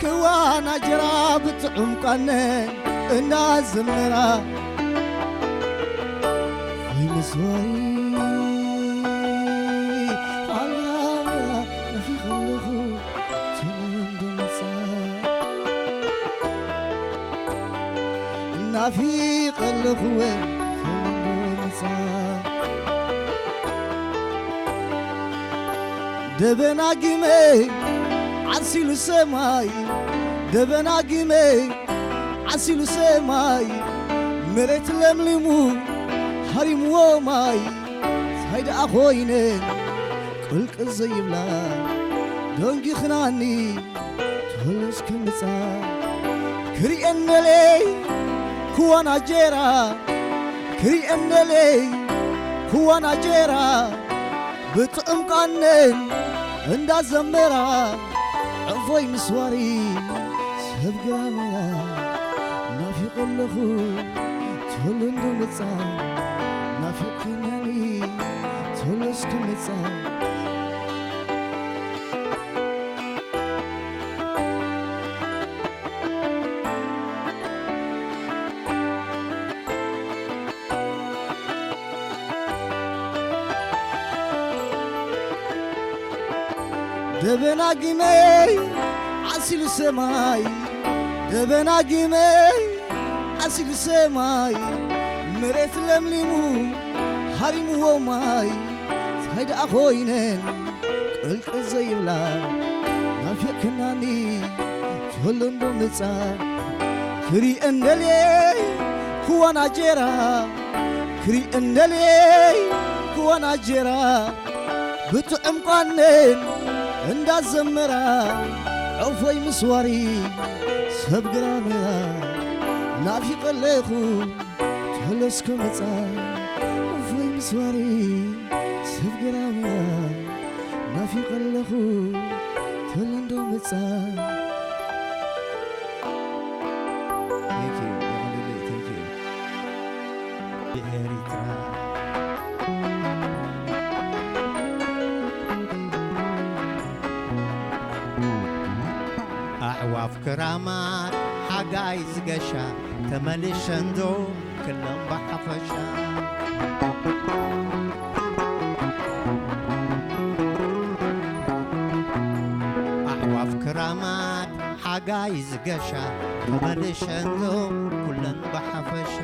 ክዋና ጀራ ብጥዑም ቃነ እንዳዘመራ ይምስዋይ ኣላ ናፊቐ ኣለኹ ተለምዶ ምጻ ናፊቐ ኣለኹ ተለምዶ ምጻ ደበና ጊመ ዓሲሉ ሰማይ ደበና ጊመ ዓሲሉ ሰማይ መሬት ለምሊሙ ሃሪምዎ ማይ ታይ ደኣ ኮይነን ቅልቅል ዘይብላ ደንጊኽናኒ ተመለስ ክምጻ ክሪኤን ደለይ ክዋና ጀራ ክሪኤን ደለይ ክዋና ጀራ ብጥዑም ቃነን እንዳዘመራ ዕፎይ ምስዋሪ ሰብ ግራመራ ናፊቐ ኣለኹ ተሎ እንዶ መጻ ናፊቕክናኒ ተሎ እስኪ መጻ ደበና ጊመይ ዓሲሉ ሰማይ ደበና ጊመይ ዓሲሉ ሰማይ መሬት ለምሊሙ ሃሪምዎ ማይ ታይ ደኣ ኮይነን ቅልቅል ዘይብላ ናፊቕክናኒ ተሎ እንዶ መጻ ክሪኤን ደልየ ክዋና ጀራ ክሪኤን ደልየ ክዋና ጀራ ብጥዑም ቋነን እንዳዘመራ ዕፎይ ምስዋሪ ሰብ ግራመራ ናፊቐ ኣለኹ ተሎ እስከ መጻ ዕፎይ ምስዋሪ ሰብ ግራመራ ናፊቐ ኣለኹ ተሎ እንዶ መጻ Thank you. የቐንየለይ። Thank you. ብኤሪትራ ኣዕዋፍ ክራማት ሓጋይ ዝገሻ ተመሊሸንዶ ክለም ብሓፈሻ ኣዕዋፍ ክራማት ሓጋይ ዝገሻ ተመሊሸንዶ ኩለን ብሓፈሻ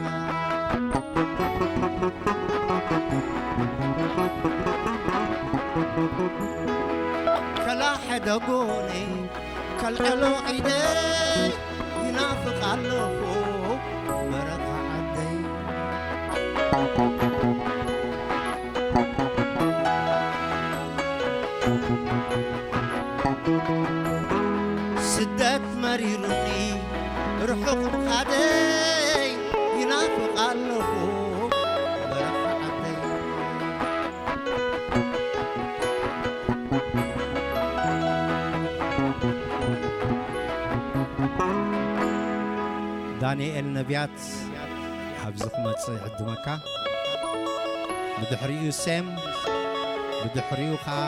ከላ ሕደጎኒ ከልዕሎ ኢደይ ይናፍቕ ኣለኹ በረኻ ዓደይ ስደት መሪሩኒ ርሑቕ ምኻደይ ይናፍቕ ኣለኹ በረኻ ዓደይ ዳንኤል ነቢያት ኣብዚ ክመጽእ ይዕድመካ። ብድሕሪኡ ሴም፣ ብድሕሪኡ ኸኣ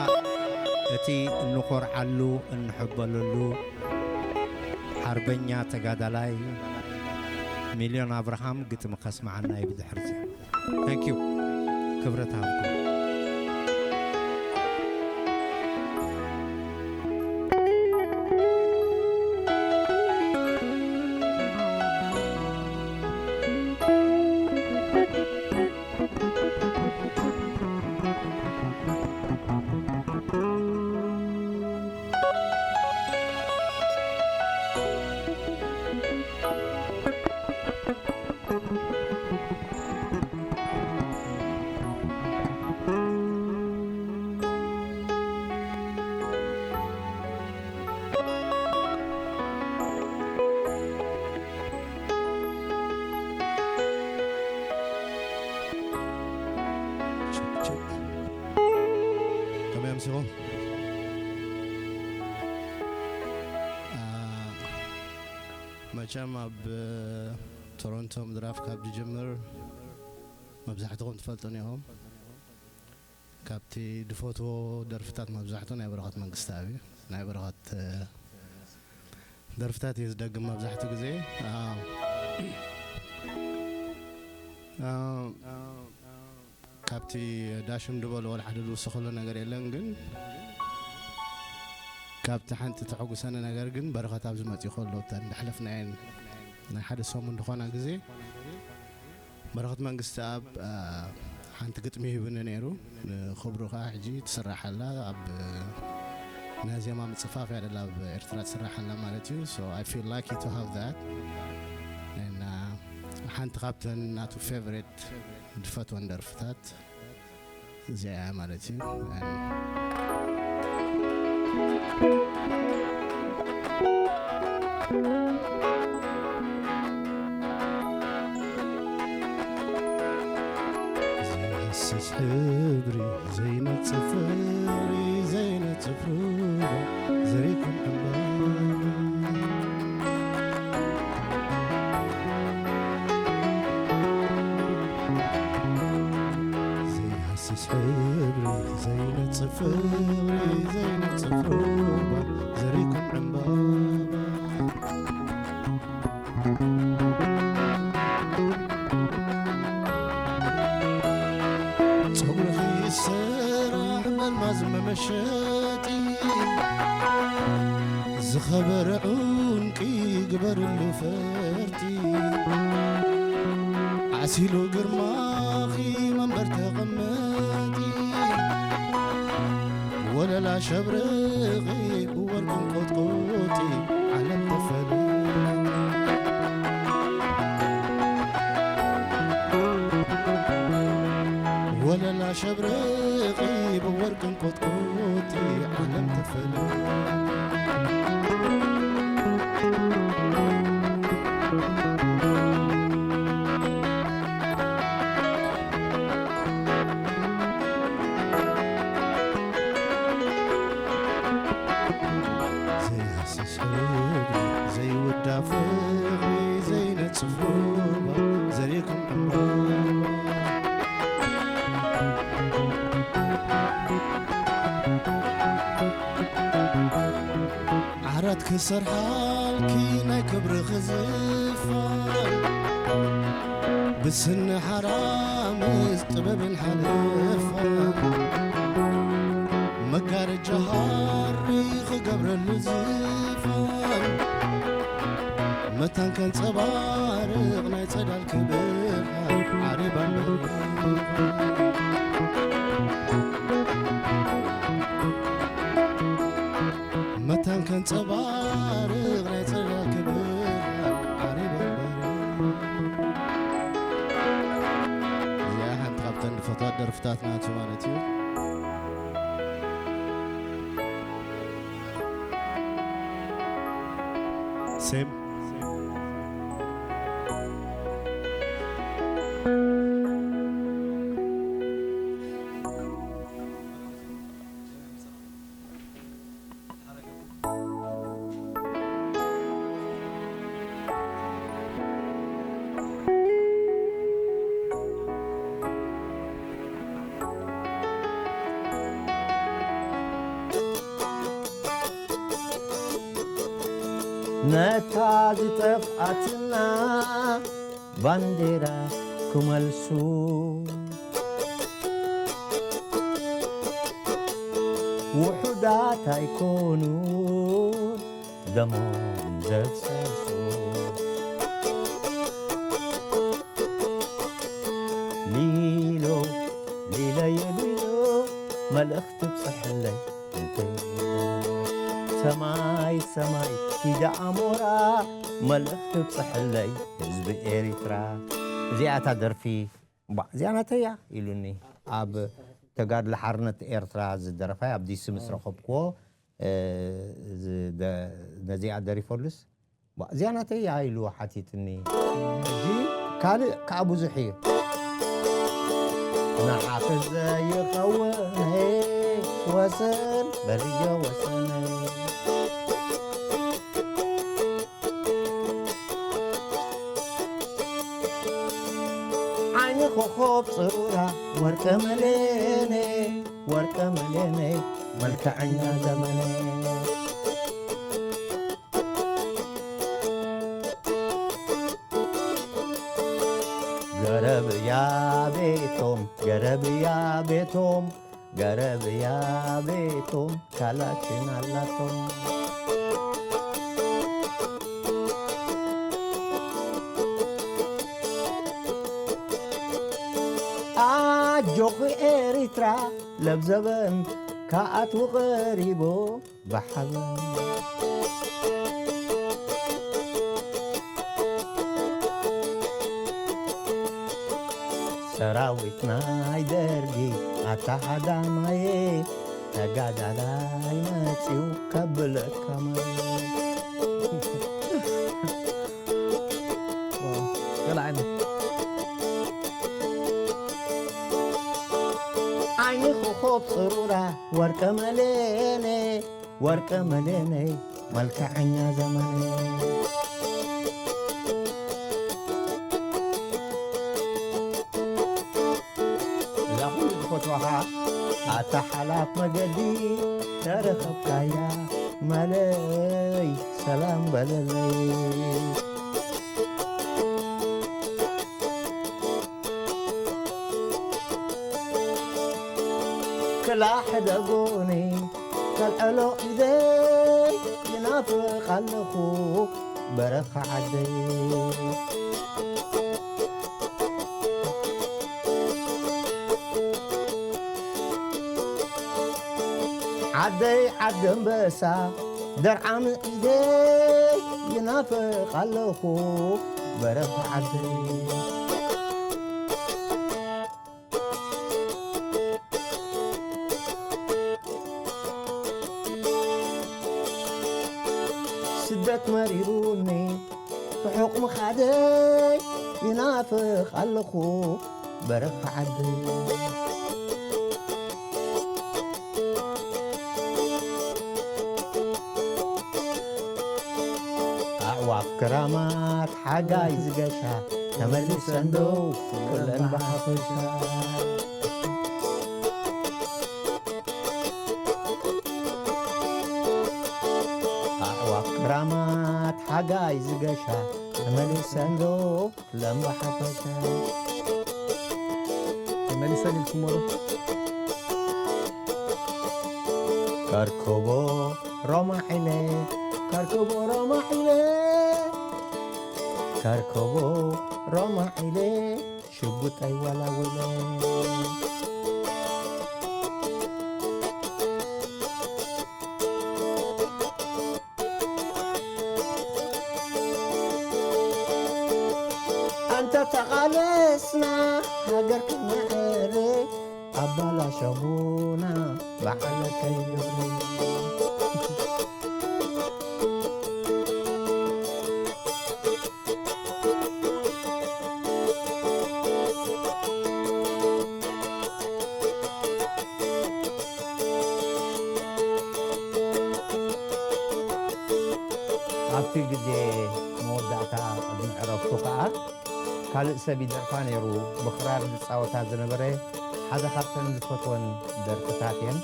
እቲ እንኾርዓሉ፣ እንሕበለሉ ሓርበኛ ተጋዳላይ ሚልዮን ኣብርሃም ግጥሚ ከስምዓና እዩ ብድሕሪዚ። Thank you። ክብረት ሃብኩም። መቸም ኣብ ቶሮንቶ ምድራፍ ካብ ዝጅምር መብዛሕትኹም ትፈልጡ ኢኹም። ካብቲ ድፈትዎ ደርፍታት መብዛሕትኡ ናይ በረኸት መንግስተኣብ እዩ። ናይ በረኸት ደርፍታት እየ ዝደግም መብዛሕትኡ ግዜ። ካብቲ ዳሽም ድበሎ ወላ ሓደ ዝውስኸሉ ነገር የለን። ግን ካብቲ ሓንቲ ተሐጉሰኒ ነገር ግን በረኸት ኣብዚ መፅኡ ከሎ እተን እንዳሕለፍናየን ናይ ሓደ ሰሙን ዝኾና ግዜ በረኸት መንግስተኣብ ሓንቲ ግጥሚ ሂቡኒ ነይሩ። ንኽብሩ ከዓ ሕጂ ትስራሕ ኣላ። ኣብ ናይ ዜማ ምፅፋፍ እያ ደላ ኣብ ኤርትራ ትስራሕ ኣላ ማለት እዩ። So I feel lucky to have that. ሓንቲ ካብተን ናቱ ፌቨሬት ድፈትወን ደርፍታት እዚኣ እያ ማለት እዩ። ዘይሃስስ ሕብሪ ዘይነጽፍ ፍቕሪ ዘይነጽፍ ሩባ ዘሪኩም ዕምባባ ዘይሃስስ ሕብሪ ዘይነጽፍ ፍቕሪ ዘይነጽፍ ሩባ ዘሪኩም ዕምባባ ጸጉርኺ ይሰራሕ መልማዝ መመሸጢ ዝኸበረ ዑንቂ ግበርሉ ፈርቲ ዓሲሉ ግርማኺ መንበር ተቐመጢ ወለላ ሸብርቒ ብወርቅን ቆጥቆጢ ዓለም ተፈለጢ ወለላ ሸብርቒ ብወርቅን ቆጥቆጢ ዓለም ተፈለጢ ዘይሃስስ ሕብሪ ዘይውዳእ ፍቕሪ ዘይነጽፍ ሩባ ዘሪኩም ዕምባባ ዓራት ክሰርሓልኪ ናይ ክብርኺ ዝፋን ብስኒ ሓራምዝ ጥበብን ሓለፋን መጋረጃ ሃሪ ክገብረሉ ዝፋን መታን ከንጸባርቕ ናይ ጸዳል ክብርሃን ዓሪባን በሪኻን መታን ከንጸባርቕ ናይ ጸላል ክብር ዓሪብ እምበር። እዚኣ ሓንቲ ካብተን ዝፈትዋ ደርፍታት ናቱ ማለት እዩ። ሴም። ነታ ዝጠፍኣትና ባንዴራ ክመልሱ ውሑዳት ኣይኮኑን ደሞም ዘፍሰሱ። ሊሎ ሊለየ ሊሎ መልእኽቲ ብጽሕለይ እንተ ሰማይ ሰማይ ኪዳ ኣሞራ መልእኽቲ ብጽሕለይ ህዝቢ ኤሪትራ። እዚኣታ ደርፊ እባ እዚኣ ናተያ ኢሉኒ። ኣብ ተጋድሎ ሓርነት ኤርትራ ዝደረፋይ ኣብ ዲሲ ምስ ረኸብክዎ፣ እ፣ ዝደ-፣ ነዚኣ ደሪፈሉስ፣ "እባ እዚኣ ናተያ?" ኢሉ ሓቲትኒ። ሕጂ ካልእ ከዓ ብዙሕ እዩ። ንዓኺ ዘይኸውን ወሰን በልዮ ወሰነይ። ኮኾብ ጽሩራ ወርቀ መሌነ፣ ወርቀ መሌነ፣ መልክዐኛ ዘመነ። ገረብያ ቤቶም፣ ገረብያ ቤቶም፣ ገረብያ ቤቶም፣ ካላችን ኣላቶም። ኣጆኺ ኤሪትራ ለብዘበን፣ ከኣትዉ ቀሪቡ ብሓበን። ሰራዊት ናይ ደርጊ ኣታ ሓዳማየ፣ ተጋዳላይ መጺኡ ከብለካ ማየ። ዋው፣ ገለ ዓይነት። ዓይኒ ኮኾብ ጽሩራ ወርቀ መሌነ፣ ወርቀ መሌነ፣ መልክዐኛ ዘመነ። እዛ ኩሉ ዝፈትዋኻ ኣታ ሓላፍ መገዲ ተረኸብካያ መለይ ሰላም በለለይ። ክላሕ ደጎኒ ከልዕሎ ኢደይ ይናፍቕ ኣለኹ በረኻ ዓደይ። ዓደይ ዓዲ ኣንበሳ ደርዓሚ ኢደይ ይናፍቕ ኣለኹ በረኻ ዓደይ። ስደት መሪሩኒ ርሑቕ ምኻደይ ይናፍቕ ኣለኹ በረኻ ዓደይ። ኣዕዋፍ ክራማት ሓጋይ ዝገሻ ተመሊሰን ዶ ኩለን ብሓፈሻ። ኣዕዋፍ ክራማት ሓጋይ ዝገሻ ተመሊሰን ዶ ኩለን ብሓፈሻ። ተመሊሰን ኢልኩሞ ዶ? ከርክቦ ሮማዒለ፣ ከርክቦ ሮማዒለ፣ ከርክቦ ሮማዒለ፣ ሽጉጠይ ወላወለ። ኣንተ ተቓለስና ሃገር ክምዕሪ ኣባላሸቡና ባዕለከይ ግብሪ። ኣብቲ ግዜ መወዳእታ ቅድሚ ዕረፍቱ ከኣ ካልእ ሰብ ይደርፋ ነይሩ። ብኽራር ዝጻወታ ዝነበረ ሓደ ካብተን ዝፈትወን ደርፍታት እየን።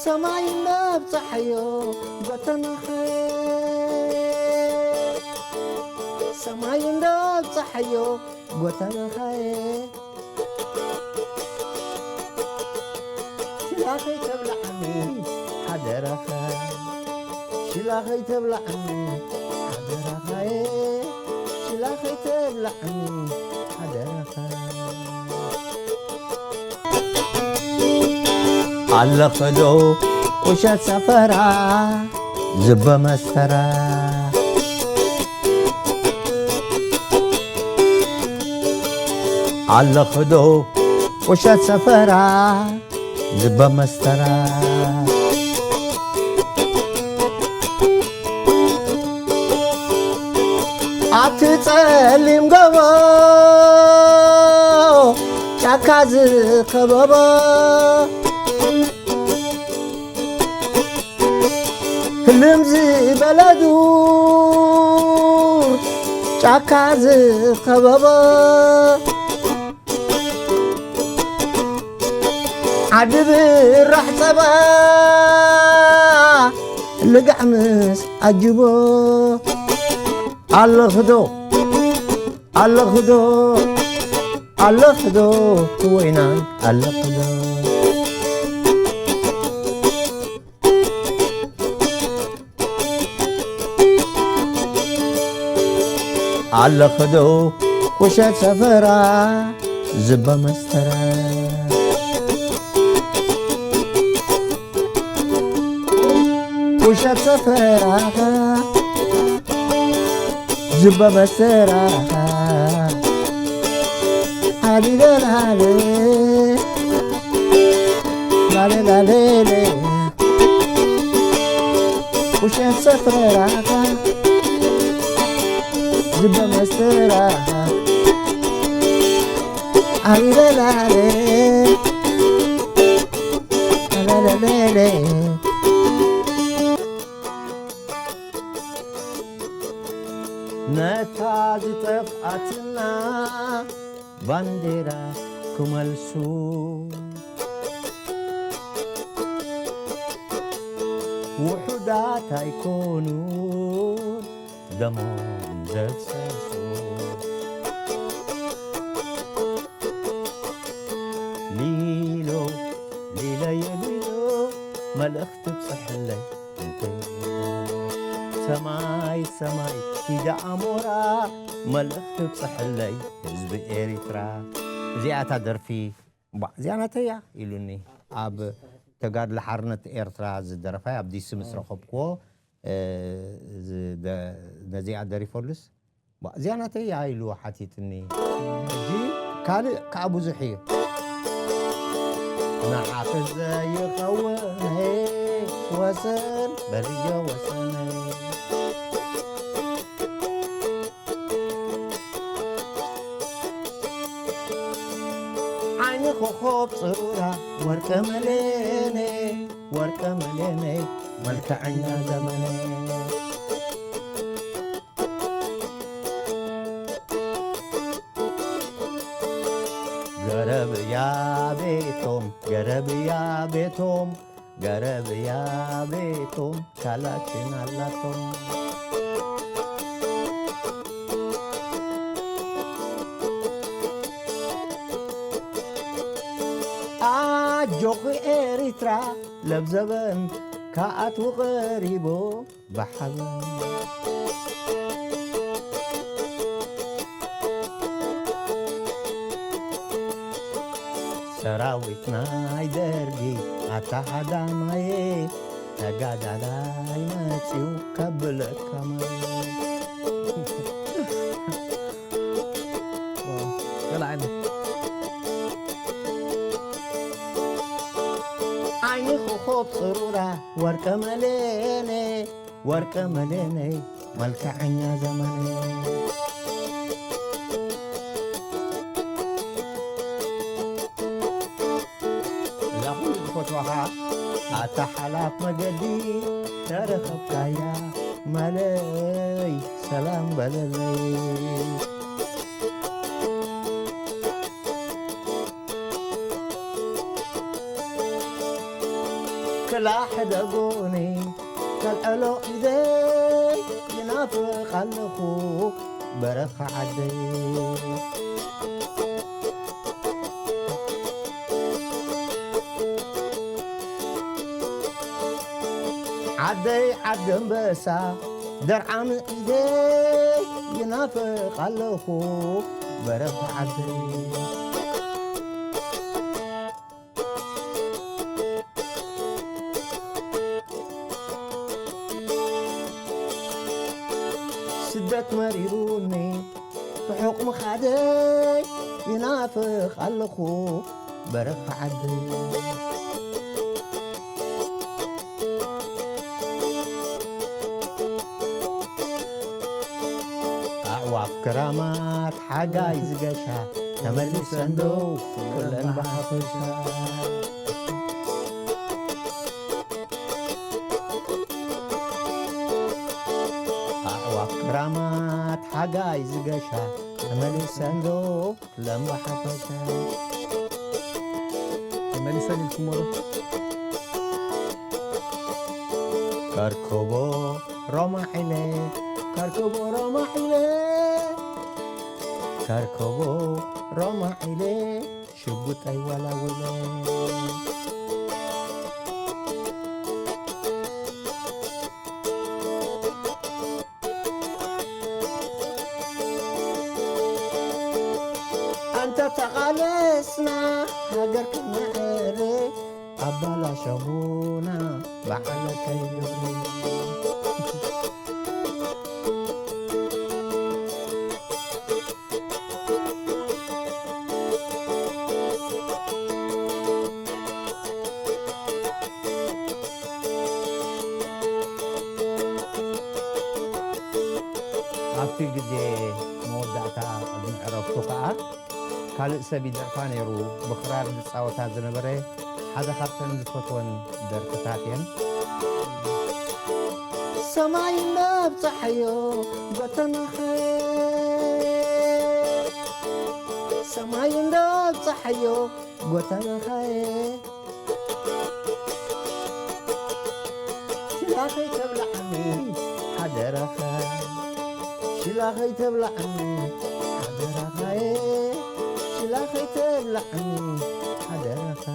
ሰማይ እንዳብጻሕዮ ጎተናኸ፣ ሰማይ እንዳብጻሕዮ ጎተናኸ፣ ሽላ ከይተብልዓኒ ሓደራኻ፣ ሽላ ከይተብልዓኒ ሓደራኻ፣ ሽላ ከይተብልዓኒ ሓደራኻ። ኣለኽዶ ቁሸት ሰፈራ ዝበ መስተራ፣ ኣለኽዶ ቁሸት ሰፈራ ዝበ መስተራ። ኣብቲ ጸሊም ጎቦ ጫካ ዝኸበቦ፣ ህልም ዝበለ ዱር ጫካ ዝኸበቦ ዓዲ ብራሕ ጸባ ልጋዕ ምስ ዓጅቦ ኣለኽዶ ኣለኽዶ ኣለኽዶ ወይናይ ኣለኽዶ ኣለኽዶ ቁሸት ሰፈራ ዝበ መስተራ ቁሸት ሰፈራ ዝበ መስተራ ዓሊለላለ ላለላሌሌ ቁሸት ሰፈራኻ ዝበ መስተራኻ ዓሊለላለ ላለላሌሌ ነታ ዝጠፍኣትና ባንዴራ ክመልሱ ውሑዳት ኣይኮኑን ደሞም ዘፍሰሱ ሊሎ ሊለየ ሊሎ መልእኽቲ ብፅሐለይ ሰማይ ሰማይ ኪዳ ኣሞራ መልእኽቲ ብፅሐለይ ህዝቢ ኤሪትራ እዚኣታ ደርፊ እዚኣ ናተያ ኢሉኒ ኣብ ተጋድሎ ሓርነት ኤርትራ ዝደረፋይ ኣብ ዲሲ ምስ ረኸብክዎ ነዚኣ ደሪፈሉስ እዚኣ ናተይ እያ ኢሉ ሓቲትኒ። ሕጂ ካልእ ከዓ ብዙሕ እዩ። ንዓኺ ዘይኸውን ወሰን በልዮ ወሰነይ። ዓይኒ ኮኾብ ጽሩራ ወርቀ መሌነ ወርቀ መሌነ መልክዐኛ ዘመነ ገረብያ ቤቶም ገረብያ ቤቶም ገረብያ ቤቶም ካላችን ኣላቶም ኣጆኺ ኤሪትራ ለብዘበን ከኣትዉ ቀሪቦ ብሓበን ሰራዊት ናይ ደርጊ ኣታ ሓዳማየ ተጋዳላይ መፅዩ ከብለካ ማየ ዓይኒ ኮኾብ ፅሩራ ወርቀ መሌነ ወርቀ መሌነይ መልክዐኛ ዘመነ እዛ ኩሉ ዝፈትዋኻ ኣታ ሓላፍ መገዲ ተረኸብካያ ማለይ ሰላም በለለይ ክላሕ ደጎኒ ከልዕሎ ኢደይ ይናፍቕ ኣለኹ በረኻ ዓደይ ዓደይ ዓዲ ኣንበሳ ደርዓሚ ኢደይ ይናፍቕ ኣለኹ በረኻ ዓደይ ስደት መሪሩኒ ርሑቕ ምኻደይ ይናፍቕ ኣለኹ በረኻ ዓደይ ኣዕዋፍ ክራማት ሓጋይ ዝገሻ ተመሊሰን ዶ ኩለን ብሓፈሻ ኣዕዋፍ ክራማት ሓጋይ ዝገሻ ተመሊሰን ዶ ለምባ ሓፈሻ? ተመሊሰን ኢልኩሞ ዶ? ከርክቦ ሮማሒለ፣ ከርክቦ ሮማሒለ፣ ከርክቦ ሮማሒለ፣ ሽጉጠይ ወላውለ። ኣንተ ተቓለስና ሃገር ክምዕሪ ኣባላሸዉና ብዓለከይ ግብሪ። ኣብቲ ግዜ መወዳእታ ቅድሚ ዕረፍቱ ከኣ ካልእ ሰብ ይደርፋ ነይሩ። ብኽራር ዝጻወታ ዝነበረ ሓደ ካብተን ዝፈትወን ደርፍታት እየን። ሰማይ እንዳብጻሕዮ ጎተናኸ፣ ሰማይ እንዳብጻሕዮ ጎተናኸ፣ ሽላኸይ ተብላዕኒ ሓደራኸ፣ ሽላኸይ ተብላዕኒ ሓደራኸ፣ ሽላኸይ ተብላዕኒ ሓደራኸ።